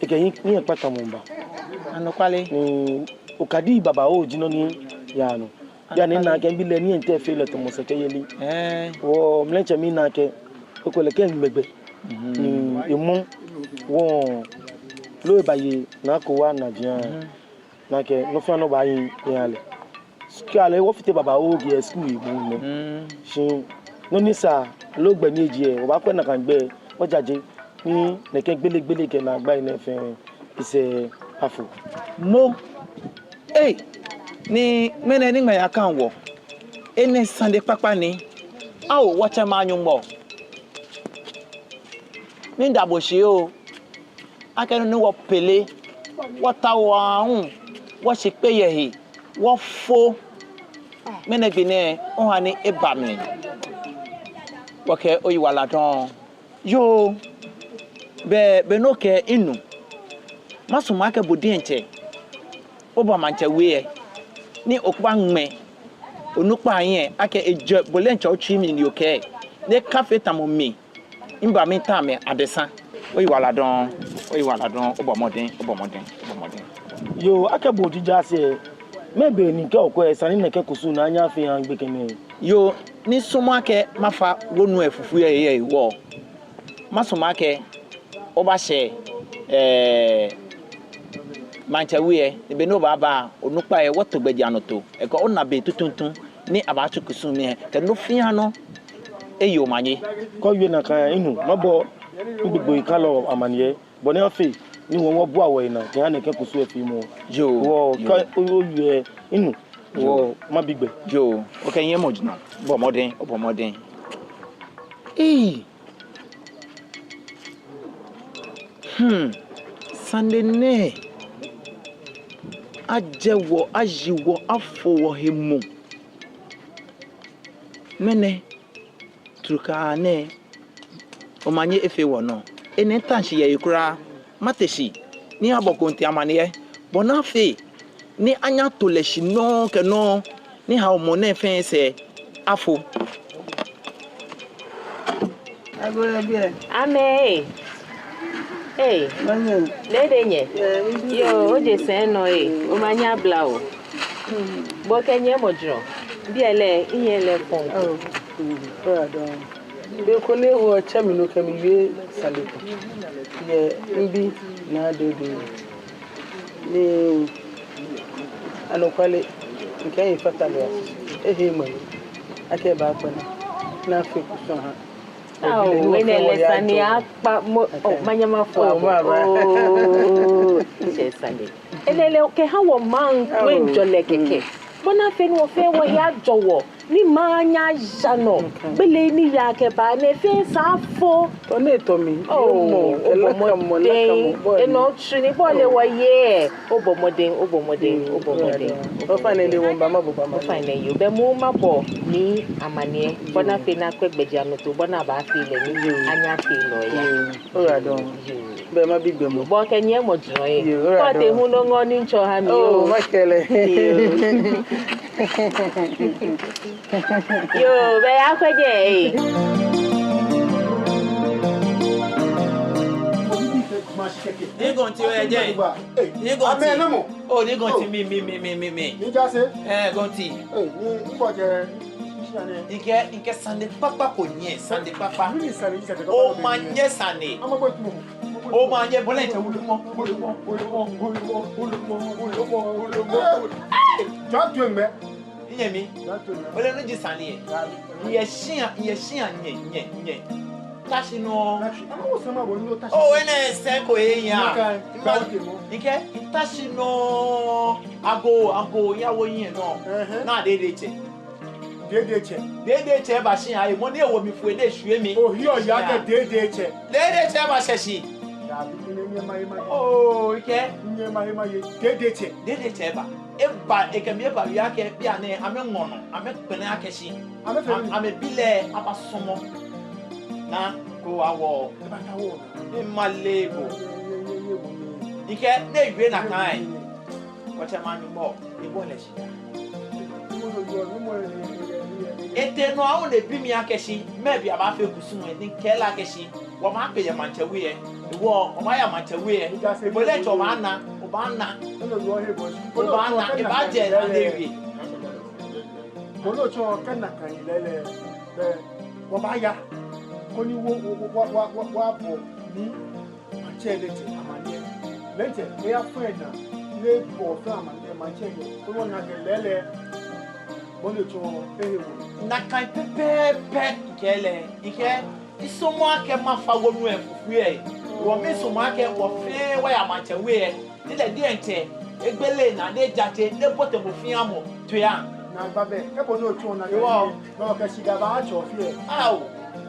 Ekɛ hiɛ, hiɛkpatamɔ ba. Anɔkwale. Ni okadi babaoo ji nɔ ni yaa nɔ. Bianɛ naa kɛ mibi lɛ ni ente fee lɛ tamɔ sɛkɛyeli. Eh. Wɔ mi lɛ etsɛ mina akɛ. Ekolɛ kɛ ŋmɛ gbɛ. Mhm. Ni emɔ. Wɔ. Loo ebaye naa ko wa naa jia. Mhm. Nakai, nɔ fɛɛ nɔ baayi eha lɛ. Skul lɛ, wɔfite babaoo kɛ skul yi bu mɛ. Mm. Shi, nɔ ni sa, loo gbɛ ni eji lɛ, wɔbaakwɛ nakai gbɛ, wɔjaje, ni nɛkɛ gbele gbele kɛ naagbai nɛɛ fɛɛ, esɛɛ afo. Mo, ei, ni ŋmɛnɛ ni ŋmɛ ya kan wɔ, enɛ sane kpakpa ni, ao, wɔtsɛ maŋ Nyɔŋmɔ. Miida bo shi oo. Akɛ nɔ ni wɔpele, wɔtaoɔ aahu, wɔshi kpe yɛ he, wɔfo. Ŋmɛnɛ gbi nɛɛ, oha ni eba mli. Wɔkɛɛ oyiwaladɔŋŋ. Yoo, be, be ni okɛɛ minu. Masumɔ akɛ bo diɛŋtsɛ, oba maŋtsɛ we lɛ, ni okpa ŋmɛ, onukpai lɛ, akɛ ejɛ bo diɛŋtsɛ otsui mli ni okɛɛ, ni ekafee tamɔ mi. Miba mita mɛi adesa. Oyiwaladɔŋŋ, oyiwaladɔŋŋ, obɔ mɔdɛŋ, obɔ mɔdɛŋ, obɔ mɔdɛŋ. Yoo, akɛ bo ji jaase. Mɛɛ be ni kɛ okwɛ sane nɛɛ kɛ kusum naa nya fɛɛ yaa gbɛkɛ nɛɛ. Yoo, misumɔɔ akɛ mafa wonu lɛ fufui lɛ yɛ wɔ. Masumɔ akɛ obashɛ, eh, maŋtsɛ we lɛ, ni be ni obaaba, onukpai lɛ, wɔto gbɛjianɔtoo. Ekɛ ona be tuuntu ni abaatsu kusum lɛ, kɛ nɔ fɛɛ nɔ. Eyi omanye. Kɛ owie nakai minu, mabɔ migbegbo kɛ kalɔ amaniɛ, bɔ ni afee, ni wɔ wɔbua wɔhe naa, kɛha nɛkɛ kusum lɛ feemɔ. Yoo, wɔ yoo. Kɛ o, owie minu, yoo, wɔ mabi gbɛ. Yoo, okɛ nyɛmɔ jina, bɔ mɔdɛŋ, obɔ mɔdɛŋ. Ee. Hmm, sane nɛɛ, ajɛ wɔ, ayi wɔ, afo wɔhe moŋ. Ŋmɛnɛ, trukaa nɛɛ, omanye efee wɔnɔ. Enɛ mita shi yɛ he kwraa, mate shi, ni abɔ konte amaniɛ, bɔ ni afee, ni anya ato lɛ shi nɔŋŋ kɛ nɔŋŋ, ni ha mɔ nɛɛ fɛɛ sɛɛ afo. Agoo yɛ biɛ. Amɛ ee. Ee. Manye. Lɛ de nyɛ. Yɛ, mibi. Yoo, oje sɛɛ nɔ ee. Omanye abla o. Bo kɛ nyɛmɔ jurɔ. Biɛ lɛ, minyɛ lɛ fɔŋ. Ao, mm, oyiwaladɔŋŋ. Be ko ni wɔtsɛ mi nɔ kɛ mi wie sane ko. Yɛ mibi Naa Dede. Ni anɔkwale, mikɛ mihe fata lɛ, ehe mɔ, akɛ ebaakwɛ naa, ni afee kusum aha. Ao, enɛ lɛ sane akpa mo, oh, manyɛ mafo abo. Oh, maba. Oh, ŋshɛ sane. Enɛ lɛ kɛha wɔmaŋ, oh, toiŋjɔlɛ kɛkɛ. Mm. Bɔ ni afee ni wɔ fɛɛ wɔhe ajɔ wɔ. ni manyɛ maja nɔ. Gbele ni yaa kɛbaa nɛɛ fɛɛ sa fo. Tɔ ni etɔ mi. Oh, obɔ mɔdɛŋ. Enɔ tsu ni bɔ ni wɔyɛ. Obɔ mɔdɛŋ, obɔ mɔdɛŋ, obɔ mɔdɛŋ. Ofainɛ, yoo, bɛ mɔ mabɔ ni amaniɛ. Bɔ ni afee ni akwɛ gbɛjianɔtoo, bɔ ni abaafee lɛ ni anyɛ afee lɛ ya. Oyiwaladɔŋŋ. Yoo. Bɛ mabi gbɛ mɔ. Bo kɛ nyɛ mɔ jurɔ ye. Yoo, oyiwaladɔŋŋ. Kɔ te hu nɔ ŋɔ ni ntsɔ ha mi. Oh, makɛɛ lɛ. Yoo. Yoo, bɛ ya kwɛ jɛ, eh. Ni gɔnti wɛ jɛ. Ni gɔnti. Oh, ni gɔnti mi, mi, mi, mi, mi, mi. Ni jase. Eh, gɔnti. Eh, ni, ni bɔ jɛ. Mikɛ, mikɛ sane kpakpa ko nyɛ, sane kpakpa. Omanye sane. Omanye, bo lɛ ntsɛ wulumɔ, wulumɔ, wulumɔ, wulumɔ, wulumɔ, wulumɔ, wulumɔ. Hey! Jɔn tu eŋmɛ. Inyɛmi. Jɔn tu eŋmɛ. Ole nɔ ni ji sane lɛ? Miyɛ shia, miyɛ shia nyɛ, nyɛ, nyɛ. Tashi nɔ. Tashi. Ama wo sama bo ni o tashi. Oh, enɛ sɛɛ ko eya. Mikɛ, tashi nɔ. Agoo, agoo, yawo yɛ nɔ. Ɛhɛɛ. Naa Dede tsɛ. Dede tsɛ. Dede tsɛ ba shia, eh, mɔ ni ewo mi fue ni eshwie mi. Ohiɛ oya kɛ Dede tsɛ. Dede tsɛ ba shɛ shi. Dabi, enɛ nyɛ maye maye. Oh, mikɛɛ. Nyɛ maye maye. Dede tsɛ. Dede tsɛ ba. Eba, ekɛ mi eba wie akɛ bianɛ amɛŋɔ nɔ, amɛkpɛlɛ akɛ shi. Amɛfee mi. Amɛbi lɛ abasɔmɔ. Naa ko awɔ. Ebata wɔ. Emale bo. Mikɛɛ, ni ewie nakai. Wɔtsɛ maŋ Nyɔŋmɔ, ebɔ lɛ shi. Etee nɔ awo ni ebi mi akɛ shi, mɛɛ be abaafee kusum lɛ, ni mikɛɛ lɛ akɛ shi, wɔbaakpe yɛ maŋtsɛ we lɛ, ewɔ, wɔbaaya maŋtsɛ we lɛ, bo lɛ tsɛ obaana, obaana, obaana, ebaajɛ naa ni ewie. Bo lɛ tsɛ kɛ nakai lɛɛlɛŋ, bɛ, wɔbaaya, koni wɔ, wɔ, wɔ, wɔbɔ ni maŋtsɛ lɛ tsɛ amaniɛ. Lɛ tsɛ, eya fɛɛ naa, ni ebɔ fɛɛ amaniɛ maŋtsɛ lɛ. Koni wɔna akɛ lɛɛlɛŋ, bo lɛ tsɛ ehe wɔ. Nakai pɛpɛɛpɛ mikɛɛ lɛ, mikɛɛ, misumɔɔ akɛ mafa wonu lɛ fufui lɛ. Wɔ misumɔɔ akɛ wɔ fɛɛ wɔya maŋtsɛ we lɛ. Ni lɛ diɛŋtsɛ, egbele naa, ni ejaje, ni ebote mɔ fɛɛ mɔ toi. Naagba bɛ, ebo ni otsɔ naa. Ewɔ. Nɔ kɛ shidaa baaha tsɔfi lɛ. Ao.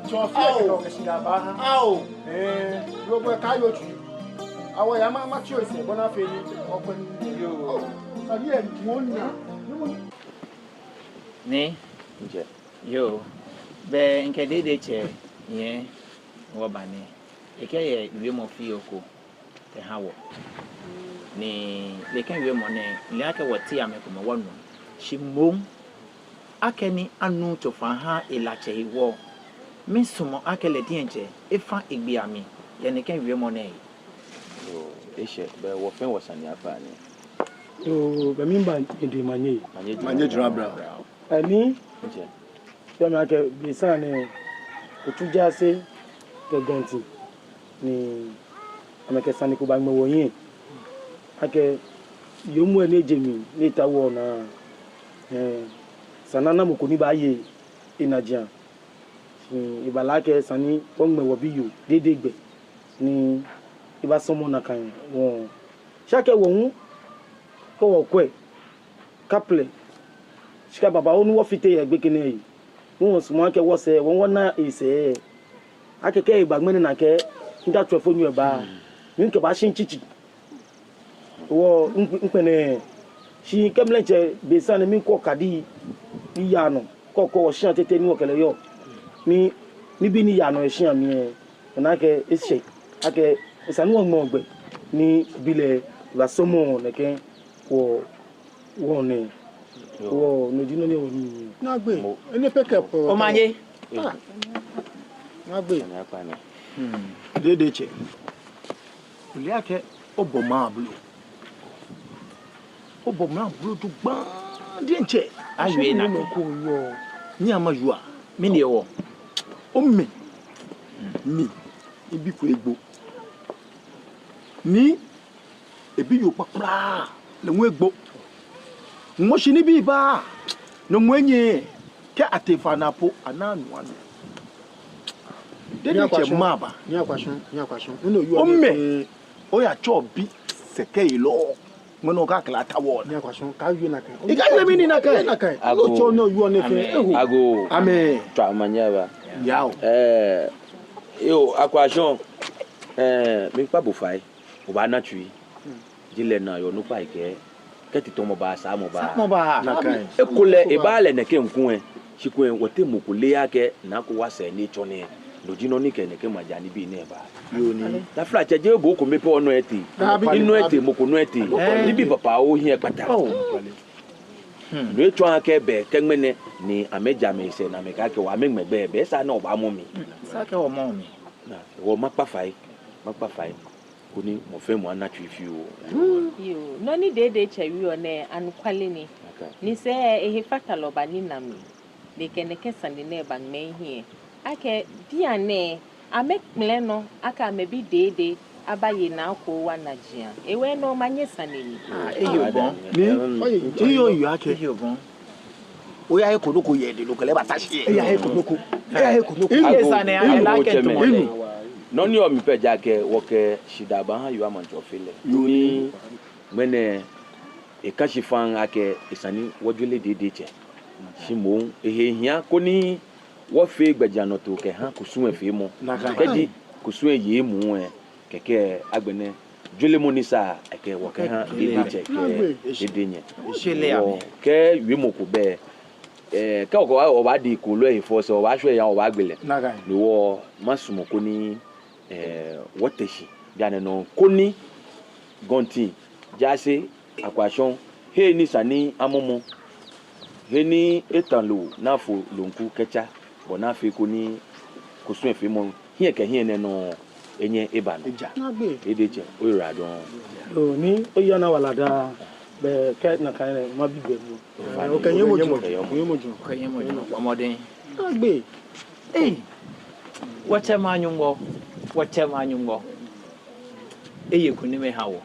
Tsɔfi lɛ, ao, nɔ kɛ shidaa baaha. Ao. Ee, yoo, bo kaaye otsui. Awɔ ya ma, ma tsi osɛɛ, bɔ ni afee ni okwɛ nii. Yoo. Oh, sane lɛ mɔ naa. Ni. Ni. Yoo. Bɛ mikɛ Dede tsɛ nyɛ wɔba nɛɛ. Ekɛɛ eyɛ wiemɔ fioo ko kɛha wɔ. Ni lɛ kɛ wiemɔ nɛɛ, mile akɛ wɔteŋ mɛi komɛi wɔnuɔ. Shi moŋ, akɛni anu tsofa ha elatsɛ hewɔ, misumɔɔ akɛ lɛ diɛŋtsɛ efa egbee amli yɛ nɛkɛ wiemɔ nɛɛ he. Yoo, eshɛ, bɛ wɔ fɛɛ wɔsane aba nɛɛ. Yoo, bɛ miba edɛŋ manye. Manye jura bra. Manye jura bra. Ɛɛ, mi. Ŋtsɛ. Fɛɛ mli akɛ, be sane nɛɛ, otsu jaase kɛ gɔnti, ni amɛkɛ sane ko baŋmɛ wɔhiɛ. Akɛ, yoomo lɛ ni eje mli, ni etao wɔnaa, ɛɛ, esa ni ana mɔ ko ni baaye enajiaŋ. Shi ebala akɛ esa ni wɔŋmɛ wɔbiyoo Dede gbɛ, ni ebasɔmɔ nakai wɔŋ. Shi akɛ wɔ hu, kɛ wɔkwɛ, kaplɛ, shika babaoo ni wɔfite yɛ gbekɛ nɛɛ he. Ni wɔsumɔɔ akɛ wɔsɛɛ, wɔ hu wɔna esɛɛ. Akɛ kɛ eba ŋmɛnɛ nakai, nda tswɛfonyo eba. Mikɛbaashi tsitsi. Wɔ, ŋkpɛ, ŋkpɛnɛ. Shi kɛ mile ŋtsɛ be sane nɛɛ mikwɛ okadi, ni yaa nɔ. Kɔkɔ wɔ shia tete ni wɔkɛ lɛ yɔɔ. Ni, nibii ni yaa nɔ yɛ shia mli lɛ, ona akɛ eshɛ, akɛ esa ni wɔŋmɛ wɔgbɛ, ni bi lɛ, ebasɔmɔ nɛkɛ, wɔ, wɔnɛ, wɔ, no ji nɔ ni wɔ ni. Naagbee, enɛ pɛ kɛ po. Omanye. Ah. Naagbee. Hmm. Dede tsɛ. Ole akɛ, obɔ mla blo. Obɔ mla blo jogbaŋŋ diɛŋtsɛ. Awie na. Shi nɔ ko yɔɔ. Ni ama yua. Mɛni hewɔ? Omɛ. Ni. Ebi ko egbo. Ni. Ebiyoo kpakpla. Lɛ hu egbo. Ŋmɔ shi ni bi ba. Nɔ ŋmɔ enyiɛ. Kɛ atee faa naa po. Anaa nu anɔ. Dede tsɛ maba. Omɛ. Oyatsɔ bi sɛkɛyelɔ. Ŋmɛnɛ okakla ta wɔ. Ni Akwashɔŋ, kaawie nakai. Ikawie mi ni nakai. Nakai. Agoo. Loo tsɔ ni owieɔ nɛɛ fɛɛ. Agoo. Eho. Agoo. Amɛɛ. Tswa omanye aba. Yao. Ɛɛ, yoo, Akwashɔŋ. Ɛɛ, miikpa bo fai. Obaana tsui. Jeee lɛ naa yɔɔ onukpai kɛɛ, kɛ titɔmɔ ba, saamɔ ba. Saamɔ ba. Nakai. Ekolɛ, ebaaa lɛ nɛkɛ ŋkɔ lɛ. Shi kulɛ wɔteŋ mɔ ko leee akɛ, naa ko wɔsɛɛ ni etsɔ nɛɛ, no ji nɔ ni kɛ nɛkɛ maja nibii nɛɛ ba. Yoo ni. Taflatsɛ, jeee bo kome pɛ onɔ etee. Dabi. Minɔ etee, mɔ ko nɔ etee. Ɛɛ. Nibii babaoo hiɛ kpata. Oo. Hmm. No etsɔɔ akɛ be kɛ ŋmɛnɛ ni amɛja amɛsɛɛ ni amɛkɛɛ akɛ wɔ amɛŋmɛ gbɛ, be esa ni wɔbamɔ mli. Esa akɛ wɔmɔ mli. Naa, wɔ makpa fai, makpa fai. Koni mɔ fɛɛ mɔ ana tsui fioo. Yoo, nɔ ni Dede tsɛ wieɔ nɛɛ anɔkwale ni. Nakai. Ni sɛɛ ehe fatalɔ ba ni na mi. Ni ekɛ nɛkɛ sane nɛɛ baŋmɛ mihiɛ. Akɛ bianɛ amɛkpɛlɛ nɔ akɛ amɛbi Dede abaye Naa Koowa najiaŋ. Hewɔ no manyɛ sane ni. Ah, ehe obɔ. Ni, ehe oyiwaladɔŋŋ. Ehe obɔ. Oyahe ko nɔ ko yɛ edɛŋ, no kɛlɛ ebata shi. Eyahe ko nɔ ko. Eyahe ko nɔ ko. Agoo, esa ni anu akɛ tsɛmɛi. Tumɔ nɛɛ. Nɔ ni yɔɔ mli pɛ ji akɛ wɔkɛ shidaa baha Yoo Amantsɛ Ofe lɛ. Yoo ni. Ŋmɛnɛ eka shi faŋŋ akɛ esa ni wɔjɔle Dede tsɛ. Shi moŋ ehe hiaa koni wɔfee gbɛjianɔtoo kɛha kusum lɛ feemɔ. Nakai. Kɛji kusum lɛ ye emuu lɛ, kɛkɛ agbɛnɛ jɔɔmɔ ni sa lɛ kɛ wɔkɛha Dede tsɛ kɛ Dede nyɛ. Eshele amɛ. Wɔkɛ wiemɔ ko bɛ. Ɛɛ, kɛ wɔkɛ wɔ, wɔbaadi kooloo lɛ he fɛɛ sɛɛ, wɔbaashwɛ eya, wɔbaagbe lɛ. Nakai. Ni wɔ masumɔ koni, ɛɛ, wɔte shi bianɛ nɔŋŋ koni Gɔnti, Jaase, Akwashɔŋ, he ni sa ni amɔmɔ, he ni eta loo ni afo loo ŋku kɛtsa, bɔ ni afee koni kusum lɛ feemɔ hiɛ kɛ hiɛ nɛɛ nɔ enyɛ eba nɔ. Eja. Dede tsɛ, oyiwaladɔŋŋ. Yoo, ni oya naa wala daa, be kɛ nakai lɛ, mabi be bo. Okɛ nyɛmɔ jurɔ. Okɛ nyɛmɔ jurɔ. Okɛ nyɛmɔ jurɔ. Omɔdɛŋ. Agbe. Ei. Wɔtsɛmɛi a-Nyɔŋmɔ. Wɔtsɛmɛi a-Nyɔŋmɔ. Eye kunim eha wɔ.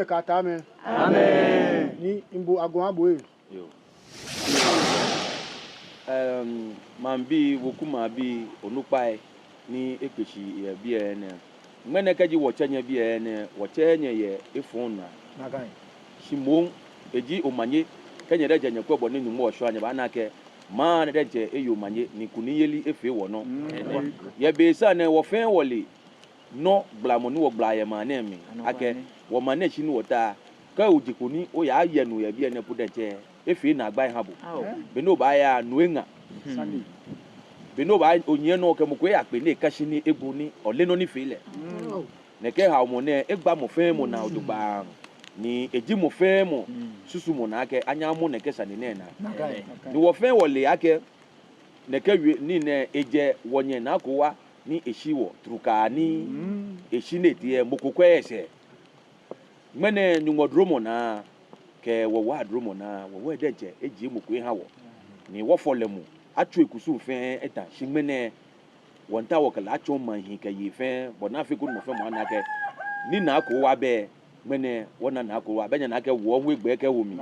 Kata mɛ. Amen. Ni mbo agbɛnɛ bo e. Yoo. Em, maŋbii, wekumɛi abii, onukpai ni ekpe shi yɛ biɛ nɛɛ. Ŋmɛnɛ kɛji wɔtsɛ nyɛ biɛ nɛɛ, wɔtsɛɛɛ nyɛ yɛ efɔŋ naa. Nakai. Shi moŋ, eji omanye, kɛ nyɛ diɛŋtsɛ nyɛkwɛ bɔ ni Nyɔŋmɔ shwaa nyɛ, obaana akɛ maŋ nɛɛ diɛŋtsɛ eye omanye, ni kunimyeli efee wɔnɔ. Mm. Yɛ be sane nɛɛ, wɔ fɛɛ wɔle nɔgblamɔ ni wɔgbla yɛ maŋ nɛɛ mli. Anɔkwa akɛ ni. Wɔ maŋ nɛɛ shi ni wɔta, kɛ oje kpo ni oyaye nu yɛ biɛ nɛɛ po diɛŋtsɛ, efee naagba eha bo. Ao. Be ni obaaya nu eŋa. Sane. Be ni obaa onyiɛ nɔ kɛ mɔ ko eyakpe ni eka shi ni egbo ni ole nɔ ni fee lɛ. Mm. Nɛkɛ haomɔ nɛɛ egba mɔ fɛɛ mɔ naa jogbaŋŋ. Ni eji mɔ fɛɛ mɔ, mm, susumɔ naa akɛ anyɛ amɔ nɛkɛ sane nɛɛ naa. Nakai. Ni wɔ fɛɛ wɔle akɛ nɛkɛ wiemɔ nɛɛ ejɛ wɔnyɛ Naa Koowa ni eshi wɔ trukaa ni, mm, eshi ni etee mɔ ko kwɛ esɛɛ. Ŋmɛnɛ Nyɔŋmɔ duromɔ naa kɛ wɔwaa duromɔ naa, wɔwɛɛ diɛŋtsɛ ejie mɔ ko eha wɔ. Ni wɔfɔ lɛ mu, atsɔ ekusum fɛɛ eta, shi ŋmɛnɛ wɔmiitao wɔkɛ lɛ atsɔɔ maŋ hii kɛ yei fɛɛ, bɔ ni afee koni mɔ fɛɛ mɔ ana akɛ ni Naa Koowa bɛ, ŋmɛnɛ wɔna Naa Koowa, bɛ nyɛna akɛ wɔ hu egbɛ kɛwo mli.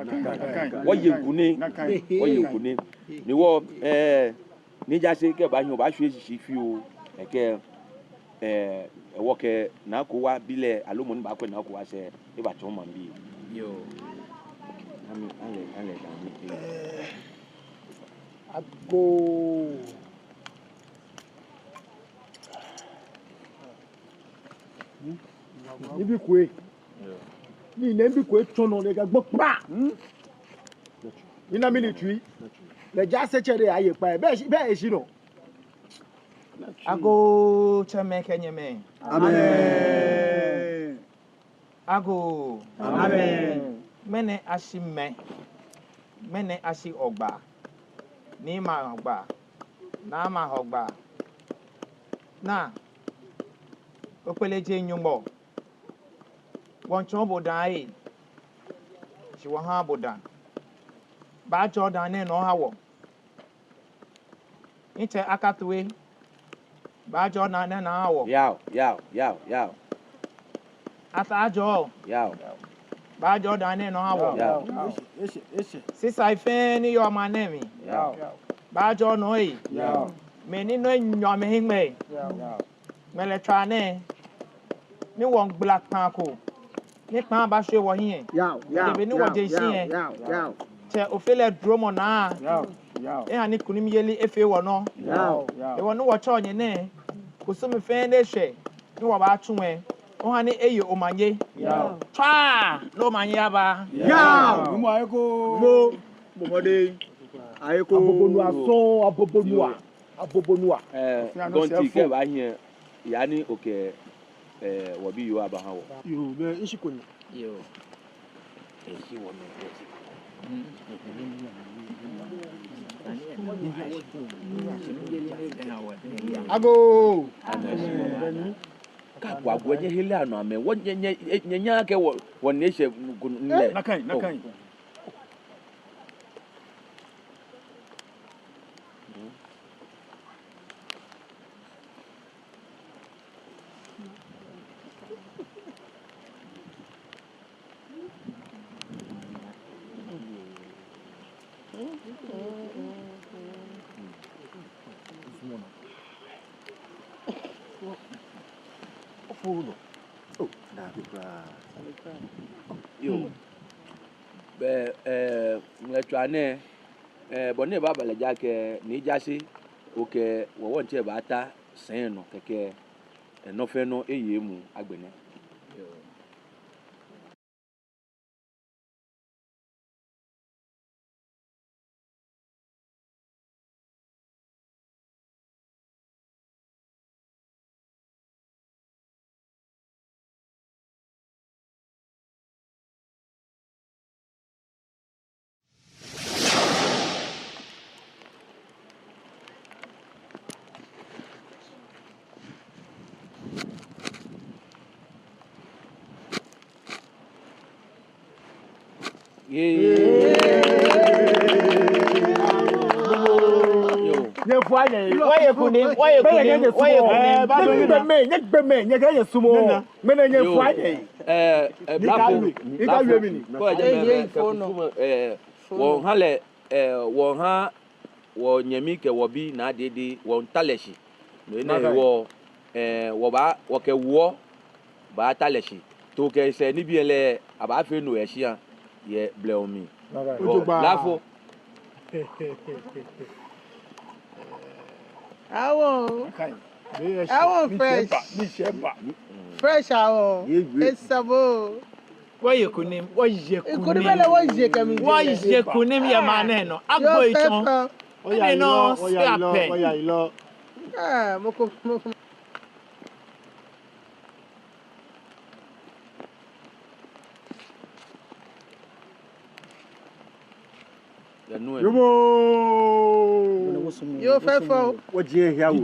Wɔye kunim, wɔye kunim. Ni wɔ, eh, Nii Jaase kɛ ebaahi, obaashwie shishi fioo, ekɛ, eh, wɔkɛ Naa Koowa bi lɛ, aloo mɔ ni baakwɛ Naa Koowa sɛɛ, ebatsɔɔ maŋbii. Yoo. Ami, ale, ale, dami. Agoo. Nibii kwɛ. Ni nɛɛ nibii kwɛ tsɔɔ nɔ ni ekɛ gbɔ kpra. Ni na military. Lɛ Jaase tsɛ diɛŋtsɛ aye kpa. Bɛ eshi, bɛ eshi nɔ. Agoo tsɛmɛi kɛ nyɛmɛi. Amen. Agoo. Amen. Ŋmɛnɛ ashi mɛ. Ŋmɛnɛ ashi Hɔgbaa. Niimɛi a Hɔgbaa. Naamɛi a Hɔgbaa. Naa, Okpelejen Nyɔŋmɔ, wɔmiitsɔɔ bo daa ee, shi wɔhaaa bo daa. Baajɔɔ daa nɛɛ nɔ oha wɔ. Ntsɛ Akatui, baajɔɔ daa nɛɛ nɔ oha wɔ. Yao, yao, yao, yao. Ataa Ajɔɔ. Yao. Baajɔɔ daa nɛɛ nɔ oha wɔ. Yao. Sisai fɛɛ ni yɔɔ maŋ nɛɛ mli. Yao. Baajɔɔ nɔ ee. Yao. Mɛi ni nɔ enyɔ amɛhiŋmɛi. Yao. Ŋmɛlɛtswaa nɛɛ, ni wɔmiigbala kpãa ko, ni kpãa baashwie wɔhiɛ. Yao, yao, be ni wɔje shishi yao, yɛ. Yao, yao. Tsɛ Ofe lɛ duromɔ naa. Yao, yao. Eha ni kunimyeli efee wɔnɔ. Yao, yao. Hewɔ ni wɔtsɛɔ nyɛ nɛɛ, kusum fɛɛ ni eshwɛ ni wɔbaatsu lɛ, oha ni eye omanye. Yao. Tswa, ni omanye aba. Yao. Nuumo, ayekoo. Nuumo, bɔ mɔdɛŋ. Ayekoo. Abobonua sɔŋŋ, abobonua. Abobonua. Ɛɛ, Gɔnti kɛ ebaahi, yaa ni okɛ, ɛɛ, wɔbi yoo abaha wɔ. Yoo, bɛ, eshi ko ni. Yoo. Eshi wɔ mɛ, eshi. Agoo. Ka kwa gwe nye hele anɔ amɛ. Wɔ nyɛ, nyɛ, nyɛ, nyɛ kɛ wɔ, wɔ nɛɛ shɛ ko nɛ. Nakai, nakai. Yoo. Bɛ, ɛɛ, ŋmɛlɛtswaa nɛɛ, ɛɛ, bɔ ni ebaaba lɛ ji akɛ, Nii Jaase, okɛ wɔ wɔŋtsɛ baata sɛi nɔ kɛkɛ, ɛɛ, nɔ fɛɛ nɔ eye emuu agbɛnɛ. Nyɛfua nyɛyi. Wɔye kunim, wɔye kunim, wɔye kunim. Nyɛgbɛ mɛi, nyɛgbɛ mɛi, nyɛkɛ nyɛsumɔ. Ŋmɛnɛ nyɛfua nyɛyi. Ɛɛ, ɛɛ, Blafo, Blafo, kɔ jɛ mɛ, mɛ, kɛ kusumɔ, ɛɛ, wɔha lɛ, ɛɛ, wɔha wɔnyɛmi kɛ wɔbi Naa Dede, wɔta lɛ shi. No hewɔ, ɛɛ, wɔbaa, wɔkɛ wɔ baata lɛ shi. Too kɛ sɛɛ nibii lɛ, abaafee no yɛ shia yɛ blɛoo mli. Blafo. Awoo. Awoo fresh. Fresh awoo. Esabo. Wɔye kunim, wɔye kunim. Kunim lɛ wɔye kɛ mi. Wɔye kunim yɛ maŋ nɛɛ nɔ. Agbo itsɔŋ. Oya ilɔ, oya ilɔ, oya ilɔ. Ah, mɔ ko, mɔ ko. Yobo. Yoo fɛfɛo. Wɔji ehiawo.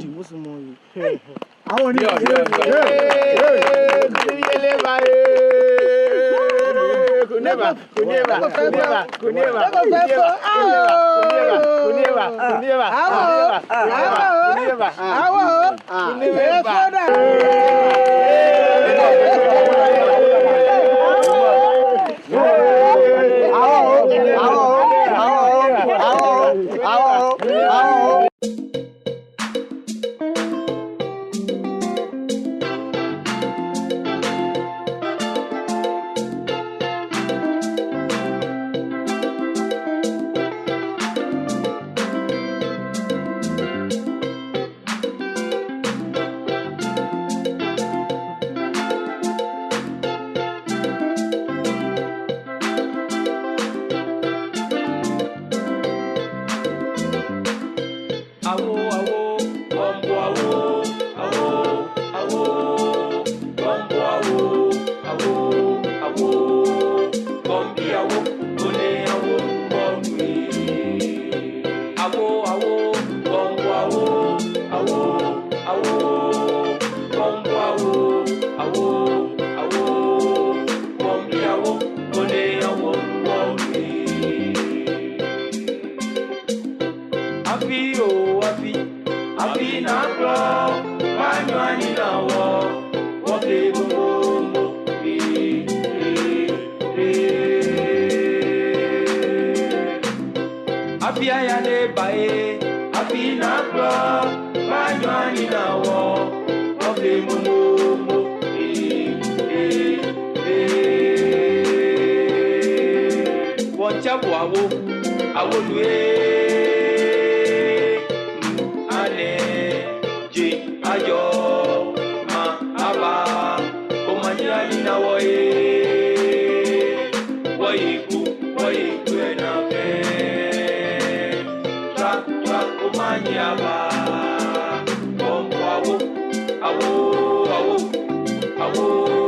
Awoo ni. Yoo, yoo, yoo. Ee, ee, ee. Kuneba, kuneba, kuneba, kuneba, kuneba. Awoo. Awoo. Awoo. Awoo. Kuneba. Awoo, awoo, Bɔmbo awoo, awoo, awoo, Bɔmbo awoo, awoo, awoo, Bɔmbi awoo, Bone awoo, Bɔmbi. Awoo, awoo, Bɔmbo awoo, awoo, awoo, Bɔmbo awoo, awoo, awoo, Bɔmbi awoo, Bone awoo, Bɔmbi. Afi oo, afi, afi naa klɔ, maanyɔ ani naa wɔ, wɔfee momo, ee, ee, ee. Afi aya ni eba ee, afi naa klɔ, maanyɔ ani naa wɔ, wɔfee momo, ee, ee, ee. Wɔŋtsɛ bo awoo, awoo nu ee, anɛ, je, ajɔ, ma, aba, omanye ani naa wɔ ee, wɔyi ku, wɔyi ku ena fɛɛ. Tswa, tswa, omanye aba, Bɔmbo awoo, awoo, awoo, awoo.